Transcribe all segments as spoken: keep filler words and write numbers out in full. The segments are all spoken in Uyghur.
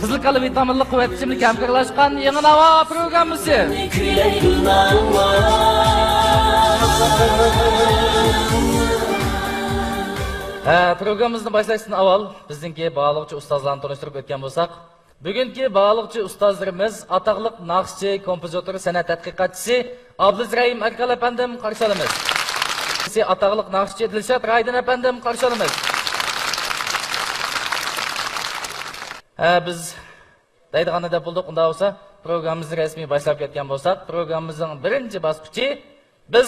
قىزىل كالا ۋىتامىنلىق قۇۋۋەت ئىچىملىكى ھەمكارلاشقان يېڭى ناۋا پروگراممىسى. ھە، پروگراممىمىزنى باشلاشتىن ئاۋۋال بىزنىڭكى باھالىغۇچى ئۇستازلارنى تونۇشتۇرۇپ ئۆتكەن بولساق، بۈگۈنكى باھالىغۇچى ئۇستازلىرىمىز ئاتاقلىق ناخشىچى، كومپوزىتور، سەنئەت تەتقىقاتچىسى ئابلىز رەھىم ئەركال ئەپەندىم، قارشى ئالىمىز. ئاتاقلىق ناخشىچى دىلشات رايدىن ئەپەندىم، قارشى ئالىمىز. ھە، بىز دەيدىغاننى دەپ بولدۇق. ئۇنداق بولسا، پروگراممىمىزنى رەسمىي باشلاپ كەتكەن بولساق، پروگراممىمىزنىڭ بىرىنچى باسقۇچى بىز.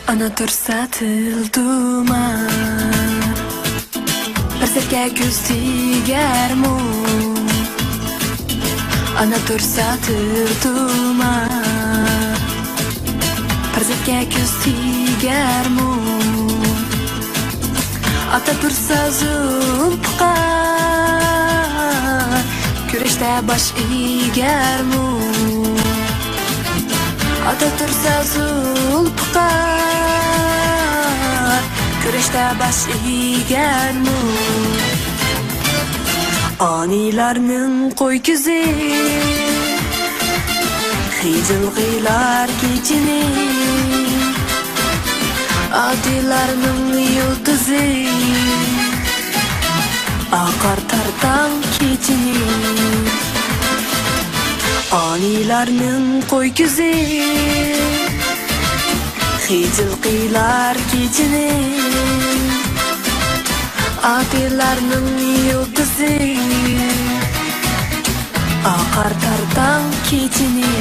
ئانا تۇرسا تىلتۇمار، پەرزەنتكە كۆز تېگەرمۇ؟ ئانا تۇرسا تىلتۇمار، پەرزەنتكە كۆز تېگەرمۇ؟ ئاتا تۇرسا زۇلپىقار، كۈرەشتە باش ئېگەرمۇ؟ ئاتا تۇرسا زۇلپىقار، كۈرەشتە باش ئېگەرمۇ؟ ئانىلارنىڭ قوي كۆزى، خىجىل قىلار كېچىنى. ئاتىلارنىڭ يۇلتۇزى، ئاقار تار تاڭ كېچىنى. ئانىلارنىڭ قوي كۆزى، خىجىل قىلار كېچىنى. ئاتىلارنىڭ يۇلتۇزى، ئاقار تار تاڭ كېچىنى.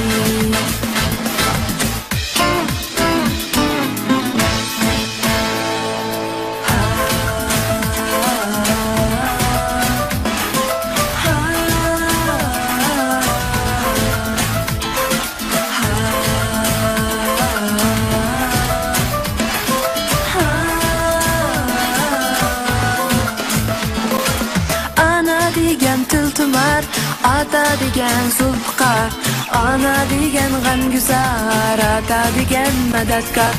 ئانا دېگەن تىلتۇمار، ئاتا دېگەن زۇلپىقار. ئانا دېگەن غەمگۈزار، ئاتا دېگەن مەدەتكار.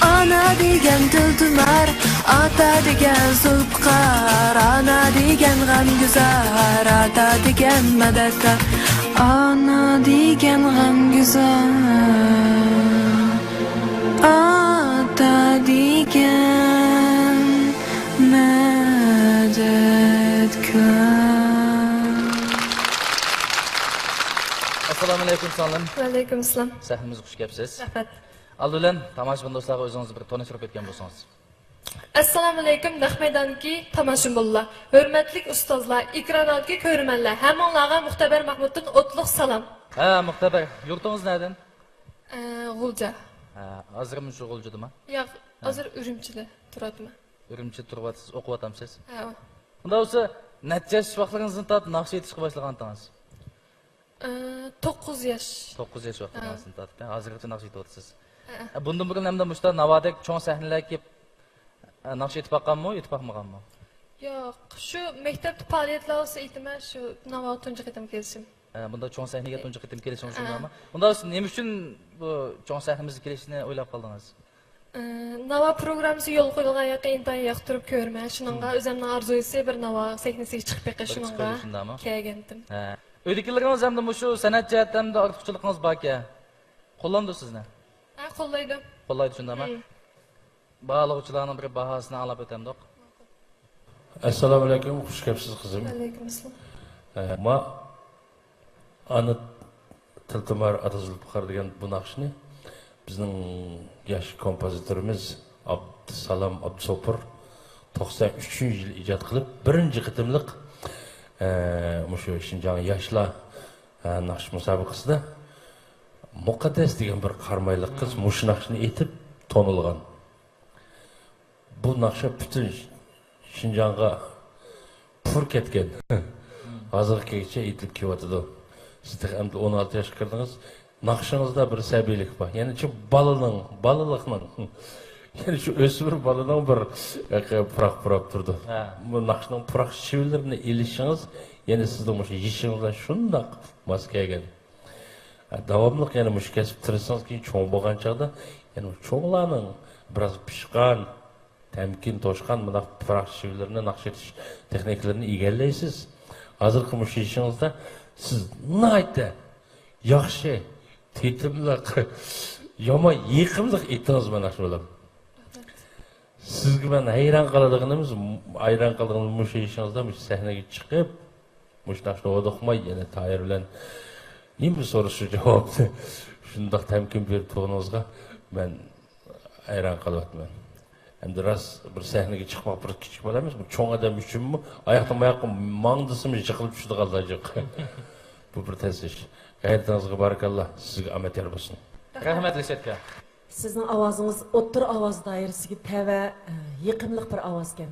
ئانا دېگەن تىلتۇمار، ئاتا دېگەن زۇلپىقار. ئانا دېگەن غەمگۈزار، ئاتا دېگەن مەدەتكار. ئانا دېگەن غەمگۈزار، ئاتا دېگەن مەدەتكار. ئەسسالامۇئەلەيكۇم، سىڭلىم. ۋەئەلەيكۇم ئەسسالام. سەھنىمىزگە خۇش كەپسىز. رەھمەت. ئالدى بىلەن تاماشىبىن دوستلارغا ئۆزىڭىزنى بىر تونۇشتۇرۇپ ئۆتكەن بولسىڭىز. ئەسسالامۇئەلەيكۇم، نەق مەيداندىكى تاماشىبىنلار، ھۆرمەتلىك ئۇستازلار، ئېكراندىكى كۆرۈرمەنلەر، ھەممىڭلارغا مۇختەبەر مەھمۇتتىن ئوتلۇق سالام. ھە، مۇختەبەر، يۇرتىڭىز نەدىن؟ ئە، غۇلجا. ھە، ھازىرمۇ شۇ غۇلجىدىما؟ ياق، ھە. ھازىر ئۈرۈمچىدە تۇراتتىم. ئۈرۈمچىدە تۇرۇۋاتىسىز، ئوقۇۋاتامسىز؟ ھە. ئۇنداق بولسا، نەچچە ياش ۋاقىتلىرىڭىزدىن تارتىپ ناخشا ئېيتىشقا باشلىغانتىڭىز؟ ئە، توققۇز ياش. توققۇز ياش ۋاقتىڭىزدىن تارتىپ، ھە، ھازىرغىچە ناخشا ئېيتىۋاتىسىز. ھە. ئە، بۇندىن بۇرۇن ئەمدى مۇشۇنداق ناۋادەك چوڭ سەھنىلەرگە كېلىپ، ئە، ناخشا ئېيتىپ باققانمۇ، ئېيتىپ باقمىغانمۇ؟ ياق، شۇ مەكتەپتە پائالىيەتلەر بولسا ئېيتىمەن، شۇ ناۋاغا تۇنجى قېتىم كېلىشىم. ئە، بۇنداق چوڭ سەھنىگە تۇنجى قېتىم كېلىشىڭىز ھە. شۇنداقمۇ؟ ئۇنداق بولسا نېمە ئۈچۈن بۇ چوڭ سەھنىمىزگە كېلىشنى ئويلاپ قالدىڭىز؟ ئى، ناۋا پروگراممىسى يولغا قويۇلغان ياقى ئىنتايىن ياقتۇرۇپ كۆرىمەن. شۇنىڭغا مم. ئۆزۈمنىڭ ئارزۇيسى بىر ناۋا سەھنىسىگە چىقىپ بېقىش، بىر شۇنىڭغا چىقىپ شۇنداقمۇ؟ كەلگەنتىم. ھە. ئۆيدىكىلىرىڭىز ئەمدى مۇشۇ سەنئەت جەھەتتە ئەمدى ئارتۇقچىلىقىڭىز باركەن. قوللامدۇ سىزنى؟ ھە، قوللايدۇ. قوللايدۇ شۇنداقمۇ؟ مم. باھالىغۇچىلارنىڭ بىر باھاسىنى ئاڭلاپ ئۆتەمدۇق. ئەسسالامۇئەلەيكۇم، خۇش كەپسىز قىزىم. ۋەئەلەيكۇم ئەسسالام. ئە، ما ئانا تىلتۇمار ئاتا زۇلپىقار دېگەن بۇ ناخشىنى بىزنىڭ ياش كومپوزىتورىمىز ئابدۇسالام ئابدۇسوپۇر توقسان ئۈچىنچى يىلى ئىجاد قىلىپ، بىرىنچى قېتىملىق، ئە، مۇشۇ شىنجاڭ ياشلار، ئە، ناخشا مۇسابىقىسىدە مۇقەددەس دېگەن بىر قارامايلىق قىز مۇشۇ ناخشىنى ئېيتىپ تونۇلغان. بۇ ناخشا پۈتۈن شىنجاڭغا پۇر كەتكەن. ھازىرغا كەلگۈچە ئېيتىلىپ كېلىۋاتىدۇ. سىز تېخى ئەمدى ئون ئالتە ياشقا كىردىڭىز. ناخشىڭىزدا بىر سەبىيلىك بار. يەنى شۇ بالىنىڭ، بالىلىقنىڭ، يەنى شۇ ئۆسمۈر بالىنىڭ بىر پۇراق پۇراپ تۇرىدۇ. ھە. بۇ ناخشىنىڭ پۇراق شېۋىلىرىنى ئېلىشىڭىز، يەنى سىزنىڭ مۇشۇ يېشىڭىزغا شۇنداق ماس كەلگەن. داۋاملىق يەنە مۇشۇ كەسىپتە تىرىشسىڭىز، كېيىن چوڭ بولغان چاغدا يەنە چوڭلارنىڭ بىراز پىشقان، تەمكىن توشقان مۇنداق پۇراق شىۋىلىرىنى، ناخشا ئېيتىش تېخنىكىلىرىنى ئىگىلەيسىز. ھازىرقى مۇشۇ ئىشىڭىزدا سىز ناھايىتى ياخشى، تېتىملىق، يامان يېقىملىق ئېيتتىڭىز، مانا شۇ بىلەن. سىزگە مەن ھەيران قالىدىغىنىمىز، ھەيران قالىدىغىنىمىز مۇشۇ ئىشىڭىزدا، مۇشۇ سەھنىگە چىقىپ، مۇشۇنداق ھودۇقماي، يەنە تايىر بىلەن نېمە سورىسا جاۋابنى شۇنداق تەمكىن بېرىپ تۇرغىنىڭىزغا مەن ھەيران قېلىۋاتىمەن. ئەمدى راست بىر سەھنىگە چىقماق بىر كىچىك بالا ئەمەس، بۇ چوڭ ئادەم ئۈچۈنمۇ، ئاياقتىن ئاياققا ماڭدىسىمۇ يىقىلىپ چۈشىدىغانلار جىق. بۇ بىر تەس ئىش. غەيرىتىڭىزگە بارىكاللا، سىزگە ئامەت يار بولسۇن. رەھمەت، رىشاتكا. سىزنىڭ ئاۋازىڭىز ئوتتۇرا ئاۋاز دائىرىسىگە تەۋە، ئە، يېقىملىق بىر ئاۋازكەن.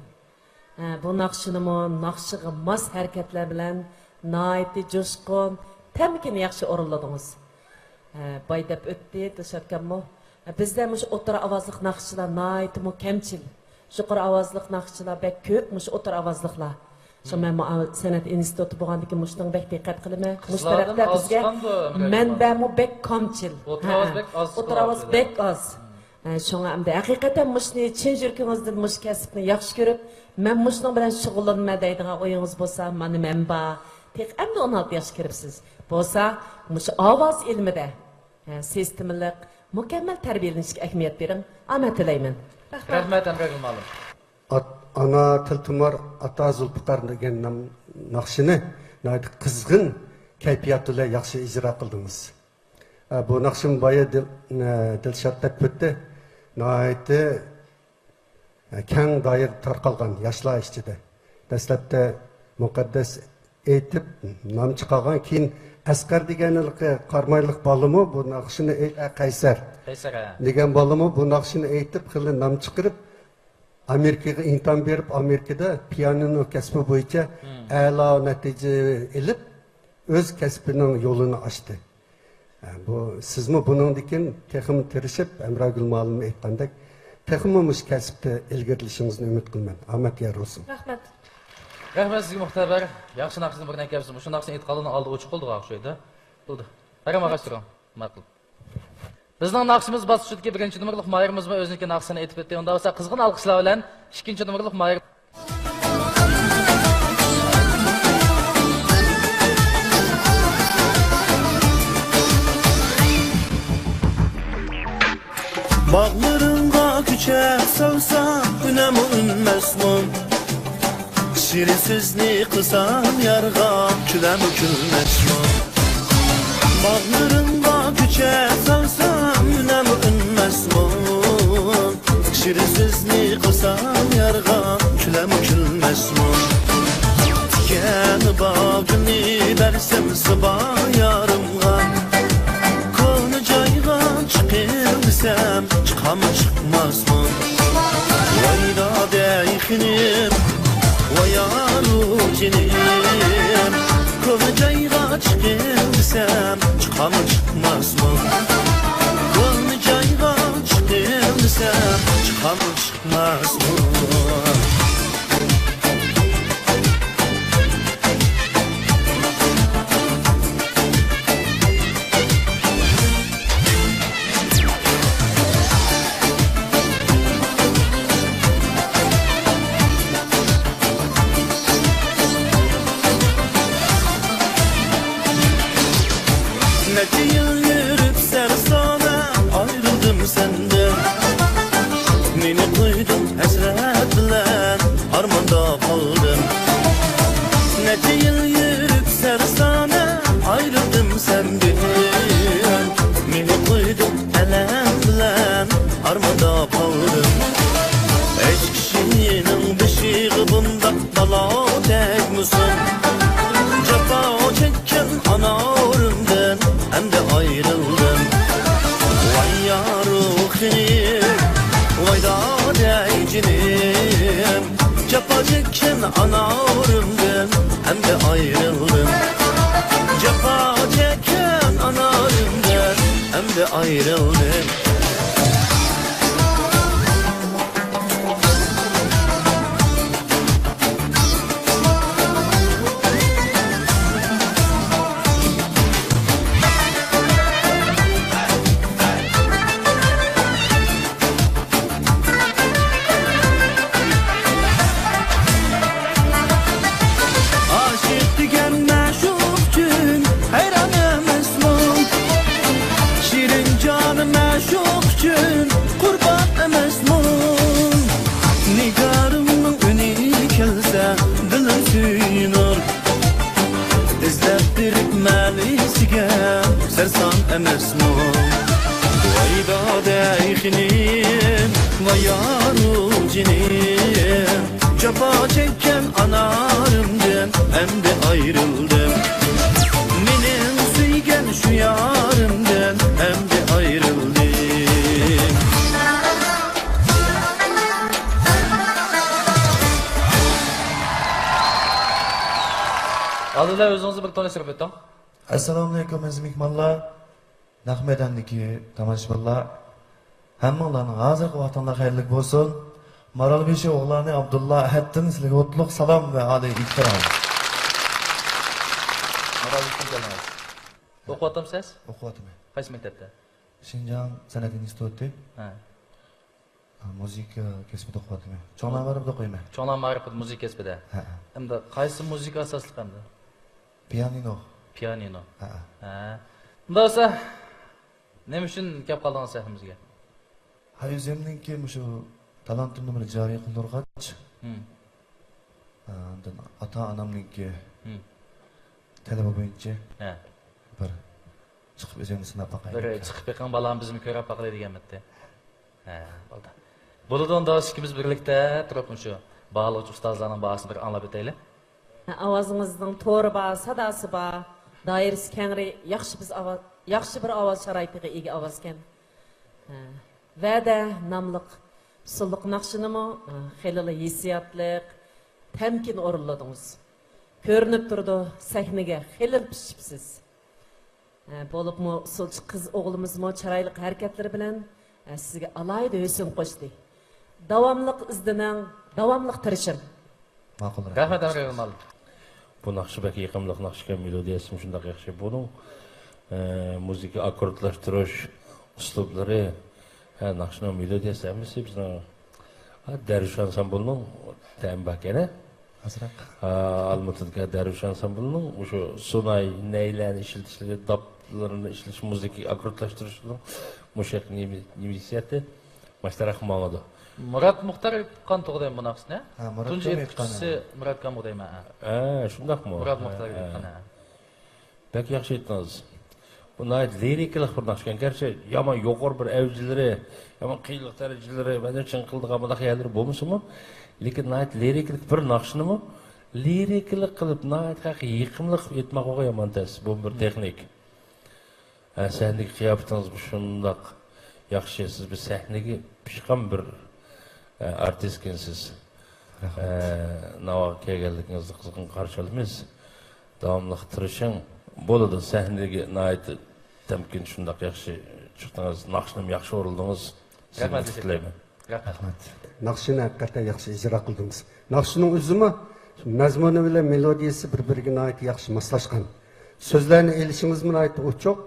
ئە، بۇ ناخشىنىمۇ ناخشىغا ماس ھەرىكەتلەر بىلەن ناھايىتى جۇشقۇن، تەمكىن ياخشى ئورۇنلىدىڭىز. ئە، باي دەپ ئۆتتى دىلشاتكاممۇ. ئە، بىزدە مۇشۇ ئوتتۇرا ئاۋازلىق ناخشىچىلار ناھايىتىمۇ كەمچىل. يۇقىرى ئاۋازلىق ناخشىچىلار بەك كۆپ، مۇشۇ ئوتتۇرا ئاۋازلىقلار. شۇڭا مەن مۇ-، سەنئەت ئىنستىتۇتى بولغاندىكىن مۇشۇنىڭغا بەك دىققەت قىلىمەن. مۇشۇ قىزلاردىن تەرەپتە بىزگە ئاز چىقامدۇ، مەنبەمۇ بەك كامچىل. ئوتتۇرا ئاۋاز بەك ئاز چىقىدۇ. ھە، شۇڭا ئەمدى ھەقىقەتەن مۇشۇنى چىن يۈرىكىڭىزدىن مۇشۇ كەسىپنى ياخشى كۆرۈپ، مەن مۇشۇنىڭ بىلەن شۇغۇللىنىمەن دەيدىغان ئويىڭىز بولسا، مانا مەن بار. تېخى ئەمدى ئون ئالتە ياشقا كىرىپسىز. بولسا، مۇشۇ ئاۋاز ئىلمىدە، ھە، سىستېمىلىق، مۇكەممەل تەربىيەلىنىشكە ئەھمىيەت بېرىڭ. ئامەت تىلەيمەن. رەھمەت. رەھمەت، ئەمرەگۈل مۇئەللىم. ئات-، ئانا تىلتۇمار، ئاتا زۇلپىقار دېگەن نام-، ناخشىنى ناھايىتى قىزغىن كەيپىيات بىلەن ياخشى ئىجرا قىلدىڭىز. ئە، بۇ ناخشىمۇ بايا دىل-، ئە، دىلشات دەپ ئۆتتى. ناھايىتى، ئە، كەڭ دائىرە تارقالغان ياشلار ئىچىدە. دەسلەپتە مۇقەددەس ئېيتىپ نام چىقارغان، كېيىن ئەسقەر دېگەن ھېلىقى قارامايلىق بالىمۇ بۇ ناخشىنى ئېي-، ئە، قەيسەر قەيسەر، ھە. دېگەن بالىمۇ بۇ ناخشىنى ئېيتىپ خېلى نام چىقىرىپ، ئامېرىكىغا ئىمتىھان بېرىپ، ئامېرىكىدا پىيانىنو كەسپى بويىچە مم. ئەلا نەتىجە ئېلىپ، ئۆز كەسپىنىڭ يولىنى ئاچتى. ھە، بۇ، سىزمۇ بۇنىڭدىن كېيىن تېخىمۇ تىرىشىپ، ئەمرەگۈل مۇئەللىم ئېيتقاندەك، تېخىمۇ مۇشۇ كەسىپتە ئىلگىرىلىشىڭىزنى ئۈمىد قىلىمەن. ئامەت يار بولسۇن. رەھمەت. رەھمەت سىزگە، مۇختەر بەگ. ياخشى ناخشىنى بىر نەچچە بىر مۇشۇ ناخشىنى ئېيتقانلارنىڭ ئالدى ئوچۇق بولدىغۇ شۇ يەردە. بولدى. ھەرەم ئاغاچ تۇرۇڭ. ماقۇل. بىزنىڭ ناخشىمىز باسقۇچىدىكى بىرىنچى نومۇرلۇق ماھىرىمىزمۇ ئۆزىنىڭكى ناخشىسىنى ئېيتىپ ئۆتتى. ئۇنداق بولسا، قىزغىن ئالقىشلار بىلەن ئىككىنچى نومۇرلۇق ماھىر. باغلىرىڭغا كۈچەپ سالسام، ئۈنەمۇ ئۈنمەسمۇ؟ شېرىن سۆزنى قىلسام يارغا، كۈلەمۇ كۈلمەسمۇ؟ باغلىرىڭغا كۈچەپ سالسام، ئۈنەمۇ ئۈنمەسمۇ؟ شېرىن سۆزنى قىلسام يارغا، كۈلەمۇ كۈلمەسمۇ؟ تىكەن باغرىنى بەرسەم سىبا يارىمغا، كونا جايغا چىقىڭ دېسەم، چىقامۇ چىقماسمۇ؟ ۋاي دادەي خېنىم، ۋاي ئارۇ جېنىم، كونا جايغا چىقىڭ دېسەم، چىقامۇ چىقماسمۇ؟ كونا جايغا چىقىڭ دېسەم، چىقامۇ چىقماسمۇ؟ نەچچە يىل يۈرۈپ سەرسانە، ئايرىلدىم سەندىن. مېنى قويدۇڭ ھەسرەت بىلەن، ئارماندا قالدىم. نەچچە يىل يۈرۈپ سەرسانە، ئايرىلدىم سەندىن. مېنى قويدۇڭ ئەلەم بىلەن، ئارماندا قالدىم. ھېچ كىشىنىڭ بېشىغا بۇنداق بالا تەگمىسۇن. جاپا چەككەن ئاناۋۇرۇمدىن ئەمدى ئايرىلدىم. ۋاي يارۇ خېنىم، ۋاي دادەي جېنىم. جاپا چەككەن ئاناۋۇرۇمدىن ئەمدى ئايرىلدىم. جاپا چەككەن ئاناۋۇرۇمدىن ئەمدى ئايرىلدىم. شوق ئۈچۈن قۇربان ئەمەسمۇ؟ نىگارىمنىڭ ئۈنى كەلسە، دىلىم سۆيۈنۇر. ئىزدەپ بېرىپ مەنىسىگە سەرسان ئەمەسمۇ؟ ۋاي دادەي خېنىم، ۋاي يارۇ جېنىم، جاپا چەككەن ئانارىمدىن ئەمدى ئايرىلدىم. مېنىڭ سۆيگەن شۇ يارىمدىن ئەمدى ئايرىلدىم. ئالدىدا ئۆزىڭىزنى بىر تونۇشتۇرۇپ ئۆتۈڭ. ئەسسالامۇئەلەيكۇم، ئەزىز مېھمانلار، نەق مەيداندىكى تاماشىبىنلار، ھەممىڭلارنىڭ ھازىرقى ۋاقتىڭلار خەيرلىك بولسۇن. مارالبېشى ئوغلانى ئابدۇللا ئەھەتتىن سىلەرگە ئوتلۇق سالام ۋە ئالىي ئېھتىرام. مارالبېشىدىن كەلدىڭىز. ئوقۇۋاتامسىز؟ ئوقۇۋاتىمەن. قايسى مەكتەپتە؟ شىنجاڭ سەنئەت ئىنستىتۇتى. ھە. مۇزىكا كەسپىدە ئوقۇۋاتىمەن. چوڭلار مائارىپىدا ئوقۇيمەن. چوڭلار مائارىپىدا مۇزىكا كەسپىدە. ھە. ئەمدى قايسى مۇزىكا ئاساسلىق ئەمدى؟ پىيانىنو. پىيانىنو. ھە. ھە. ئۇنداق بولسا، نېمە ئۈچۈن كەپ قالدىڭىز سەھنىمىزگە؟ ھە، ئۆزۈمنىڭكى مۇشۇ تالانتىمنى بىر جارى قىلدۇرغاچ، ھىم. ئاندىن ئاتا-ئانامنىڭكى ھىم. تەلىپى بويىچە ھە. بىر چىقىپ ئۆزۈمنى سىناپ باقاي بىر دەپ. چىقىپ بېقىڭ، بالام، بىزمۇ كۆرۈپ باقايلى دېگەنمىتتى. ھە، بولدى. بولىدۇ، ئۇنداق ئىككىمىز بىرلىكتە تۇرۇپ مۇشۇ باھالىغۇچى ئۇستازلارنىڭ باھاسىنى بىر ئاڭلاپ ئۆتەيلى. ئاۋازىڭىزنىڭ تورى بار، ساداسى بار، دائىرىسى كەڭرى، ياخشى بىز ئاۋاز، ياخشى بىر ئاۋاز شارائىتىغا ئىگە ئاۋازكەن. ھە. ۋەدە ناملىق ئۇسسۇللۇق ناخشىنىمۇ، ھە، خېلىلا ھېسسىياتلىق، تەمكىن ئورۇنلىدىڭىز. كۆرۈنۈپ تۇرىدۇ، سەھنىگە خېلىلا پىشىپسىز. ھە، بولۇپمۇ ئۇسسۇلچى قىز ئوغلىمىزمۇ چىرايلىق ھەرىكەتلىرى بىلەن، ھە، سىزگە ئالاھىدە ھۆسن قوشتى. داۋاملىق ئىزدىنىڭ، داۋاملىق تىرىشىڭ. ماقۇل، رەھمەت. رەھمەت، ئەمىر ئىمام. بۇ ناخشا بەك يېقىملىق ناخشىكەن، مېلودىيەسىمۇ شۇنداق ياخشى. بۇنىڭ، ئە، مۇزىكا ئاككوردلاشتۇرۇش ئۇسلۇبلىرى، ھە، ناخشىنىڭ مېلودىيەسى ھەممىسى بىزنىڭ، ھە، دەرۋىش ئانسامبىلنىڭ تەمى باركەن، ھە؟ ئازراق. ھە، ئالمۇتىدىكى دەرۋىش ئانسامبىلنىڭ مۇشۇ سۇناي، نەيلەرنى ئىشلىتىشلىرى، داپلىرىنى ئىشلىتىش، مۇزىكا ئاككوردلاشتۇرۇشىنىڭ مۇشۇ نېمە-، نېمە ھېسسىياتى؟ ماشتاراق ماڭىدۇ. مۇرات مۇختار ئېيتقان توغرا بۇ ناخشىنى؟ ھە، مۇرات تۇنجى ئېيتقان، ئېيتقۇچىسى ھە. مۇرات كامغۇ دەيمەن، ھە. ھە، شۇنداقمۇ؟ مۇرات ھە، مۇختار ھە. ئېيتقان، ھە. بەك ياخشى ئېيتتىڭىز. بۇ ناھايىتى لىرىكىلىق بىر ناخشىكەن. گەرچە يامان يۇقىرى بىر ئەۋجىلىرى، يامان قىيىنلىق دەرىجىلىرى، مەندە چىڭقىلىدىغان بۇنداق يەرلىرى بولمىسىمۇ، لېكىن ناھايىتى لىرىكىلىق بىر ناخشىنىمۇ لىرىكىلىق قىلىپ، ناھايىتى يېقىملىق قىلىپ ئېيتماققا يامان تەس. بۇ بىر تېخنىك. ھە، سەھنىدىكى قىياپىتىڭىز شۇنداق ياخشى، سىز بىر سەھنىگە پىشقان بىر، ئە، ئارتىسكىنسىز. رەھمەت. ئە، ناۋاغا كەلگەنلىكىڭىزنى قىزغىن قارشى ئالىمىز. داۋاملىق تىرىشىڭ. بولىدۇ، سەھنىگە ناھايىتى تەمكىن، شۇنداق ياخشى چىقتىڭىز. ناخشىنىمۇ ياخشى ئورۇندىڭىز. سىزنى رەھمەت، تىكلەيمەن. رەھمەت. رەھمەت. ناخشىنى ھەقىقەتەن ياخشى ئىجرا قىلدىڭىز. ناخشىنىڭ ئۆزىمۇ مەزمۇنى بىلەن مېلودىيەسى بىر-بىرىگە ناھايىتى ياخشى ماسلاشقان. سۆزلەرنى ئېلىشىڭىزمۇ ناھايىتى ئوچۇق،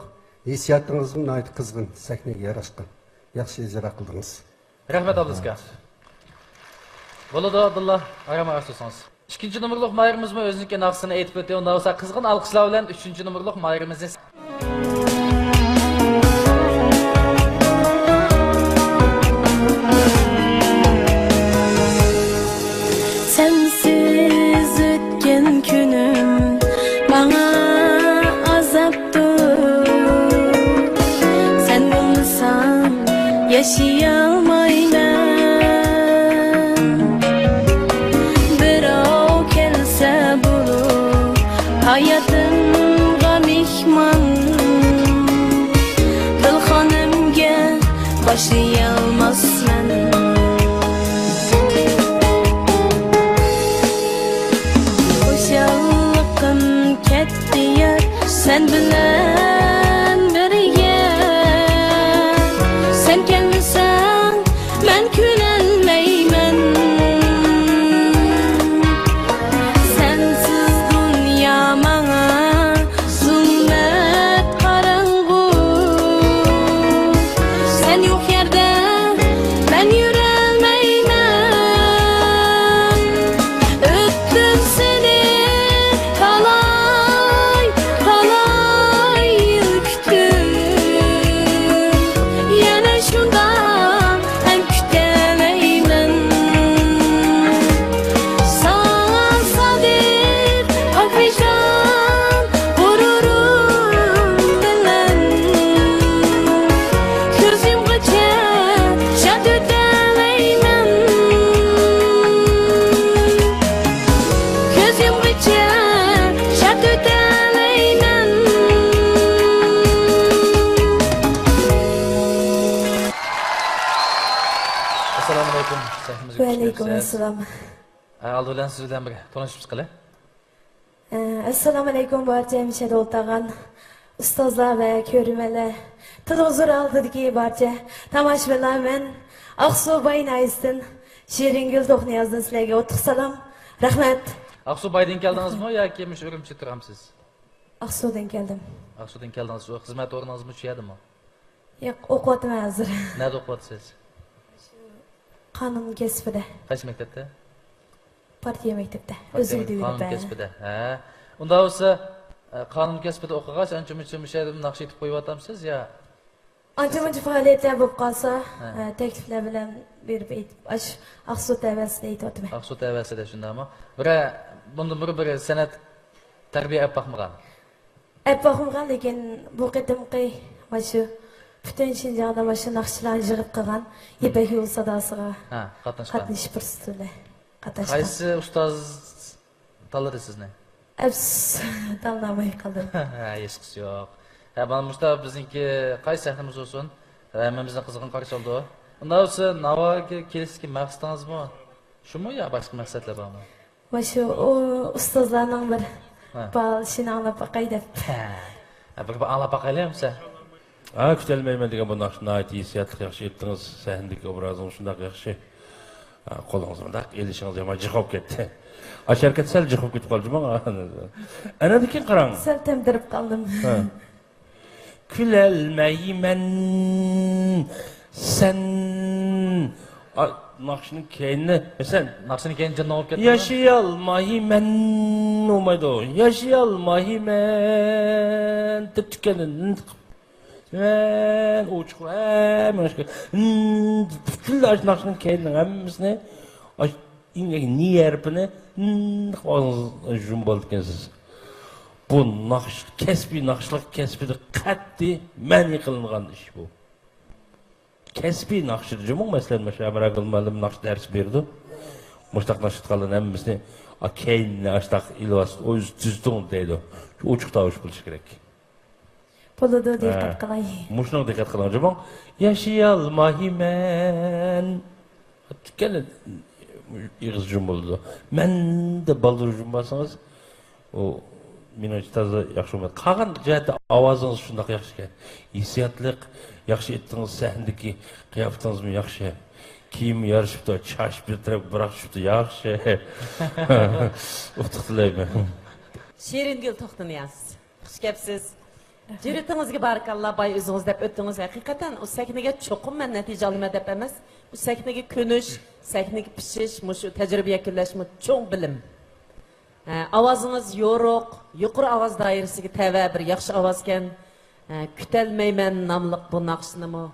ھېسسىياتىڭىزمۇ ناھايىتى قىزغىن، سەھنىگە ياراشقان. ياخشى ئىجرا قىلدىڭىز. رەھمەت، ئابدۇسكا. بولىدۇ، ئابدۇللا، ئارام ئارام سۆزىڭىز. ئىككىنچى نومۇرلۇق ماھىرىمىزمۇ ئۆزىنىڭكى ناخشىسىنى ئېيتىپ ئۆتتى. ئۇنداق بولسا، قىزغىن ئالقىشلار بىلەن ئۈچىنچى نومۇرلۇق ماھىرىمىزنى. سەنسىز ئۆتكەن كۈنۈم ماڭا ئازابتۇر. سەن بولمىساڭ ياشىيالمايمەن. بىراۋ كەلسە بولۇپ ھاياتىمغا مېھمان، دىلخانىمگە باشلىيالماسمەن. خۇشاللىقىم كەتتى يار، سەن بىلەن بىرگە. سەن كەلمىسەڭ، مەن كۈلەلمەيمەن. سەنسىز دۇنيا ماڭا زۇلمەت قاراڭغۇ. سەن يوق يەردە سەھنىمىزگە خۇش كەپسىز. ۋەئەلەيكۇم ئەسسالام. ھە، ئالدى بىلەن سىز بىلەن بىر تونۇشۇپ چىقىلى. ئەسسالامۇئەلەيكۇم، بارچە ھەمىشە ئولتۇرغان ئۇستازلار ۋە كۆرۈرمەنلەر، تېلېۋىزور ئالدىدىكى بارچە تاماشىبىنلار، مەن ئاقسۇ باي ناھىيەسىدىن شېرىنگۈل توخنىيازدىن سىلەرگە ئوتلۇق سالام. رەھمەت. ئاقسۇ بايدىن كەلدىڭىزمۇ ياكى مۇشۇ ئۈرۈمچىدە تۇرامسىز؟ ئاقسۇدىن كەلدىم. ئاقسۇدىن كەلدىڭىز. شۇ خىزمەت ئورنىڭىزمۇ شۇ يەردىمۇ؟ ياق، ئوقۇۋاتىمەن ھازىر. نەدە ئوقۇۋاتىسىز؟ قانۇن كەسپىدە. قايسى مەكتەپتە؟ پارتىيە مەكتەپتە. ئۆزۈم قانۇن كەسپىدە. ھە. ئۇنداق بولسا، ئە، قانۇن كەسپىدە ئوقۇغاچ، ئانچە-مۇنچە مۇشۇ يەردىمۇ ناخشا ئېيتىپ قويۇۋاتامسىز يا؟ ئانچە-مۇنچە پائالىيەتلەر بولۇپ قالسا، ھە. ئە، تەكلىپلەر بىلەن بېرىپ ئېيتىپ، ئاش، ئاقسۇ تەۋەسىدە ئېيتىۋاتىمەن. ئاقسۇ تەۋەسىدە شۇنداقمۇ؟ بىرەر، بۇندىن بۇرۇن بىر سەنئەت تەربىيە ئېلىپ باقمىغان؟ ئەپ باقمىغان، لېكىن بۇ قېتىمقى ماشۇ پۈتۈن شىنجاڭدا ماشۇ ناخشىچىلارنى يىغىپ قىلغان يىپەك يولى ساداسىغا ھە، قاتناشقان. قاتنىشىش پۇرسىتى بىلەن قاتناشقان. قايسى ئۇستاز تاللىدى سىزنى؟ ئەپسۇس، تاللىيالماي قالدىم. ھە، ھېچقىسى يوق. ھە، مانا مۇشۇنداق بىزنىڭكى قايسى سەھنىمىز بولسۇن، ھەممىمىزنى قىزغىن قارشى ئالىدۇ. ئۇنداق بولسا، ناۋاگە كېلىشتىكى مەقسىتىڭىزمۇ شۇمۇ يا باشقا مەقسەتلەر بارمۇ؟ ماشۇ ئۇ ئۇستازلارنىڭ بىر ھە. بال ئىشىنى ئاڭلاپ باقاي دەپ. ھە. ھە، بىر، بىر ئاڭلاپ باقايلى ئەمسە. ھە، كۈتەلمەيمەن دېگەن بۇ ناخشىنى ناھايىتى ھېسسىياتلىق ياخشى ئېيتتىڭىز. سەھنىدىكى ئوبرازىڭىز شۇنداق ياخشى. ھە، قولىڭىزنى مۇنداق ئېلىشىڭىز يامان جىق بولۇپ كەتتى. ئاشۇ ھەرىكەت سەل جىق بولۇپ كېتىپ قالدى جۇمۇ. ئەنە كېيىن قاراڭ. سەل تەمدىرىپ قالدىم. ھە. كۈلەلمەيمەن سەن. ئا، ناخشىنىڭ كەينىنى، مەسىلەن، ناخشىنىڭ كەينى جىننىڭ بولۇپ كەتتىمۇ؟ ياشىيالمايمەن بولمايدۇ. ياشىيالمايمەن دەپ تىكەندىن مەن ئوچۇق ھەممە ناخشا، پۈتۈنلەي ئاشۇ ناخشىنىڭ كەينىنىڭ ھەممىسىنى ئاشۇ ئىڭ نى ھەرپىنى ئاغزىڭىزغا جۇمۇپ ئالىدىكەنسىز. بۇ ناخشا، كەسپىي ناخشىلىق كەسپىدە قەتئىي مەنئى قىلىنغان ئىش بۇ. كەسپىي ناخشىدا جۇمۇ، مەسىلەن، مۇشۇ ئەمراگۈل مۇئەللىم ناخشا دەرس بېرىدۇ. مۇشۇنداق ناخشا ئېيتقانلارنى ھەممىسىنى، ئا، كەينىنى ئاشۇنداق ئېلىۋالسا، ئۆزى تۈزىتىڭ دەيدۇ. شۇ ئوچۇق تاۋۇش بولۇشى كېرەك. بولىدۇ، ھە. دىققەت قىلاي. مۇشۇنىڭغا دىققەت قىلىڭ، جۇمۇ. ياشىيالمايمەن. ئېغىز جۇمۇ بولىدۇ. مەن دەپ بالدۇر جۇمۇ باسىڭىز، ئۇ مېنىڭچە تازا ياخشى بولمايدۇ. قالغان جەھەتتە ئاۋازىڭىز شۇنداق ياخشىكەن. ھېسسىياتلىق، ياخشى ئېيتتىڭىز، سەھنىدىكى قىياپىتىڭىزمۇ ياخشى. كىيىم يارىشىپتۇ، چاچ بىر تەرەپ بىراق چۈشۈپتۇ، ياخشى. ئۇتۇق تىلەيمەن. شېرىنگۈل توختىنىياز. خۇش كەپسىز. جۈرئىتىڭىزگە بارىكاللا، باي ئۆزىڭىز دەپ ئۆتتىڭىز. ھەقىقەتەن ئۇ سەھنىگە چوقۇم مەن نەتىجە ئالىمەن دەپ ئەمەس، ئۇ سەھنىگە كۆنۈش، سەھنىگە پىشىش، مۇشۇ تەجرىبە يەكۈنلەشمۇ چوڭ بىلىم. ھە، ئاۋازىڭىز يورۇق، يۇقىرى ئاۋاز دائىرىسىگە تەۋە بىر ياخشى ئاۋازكەن. ھە، كۈتەلمەيمەن ناملىق بۇ ناخشىنىمۇ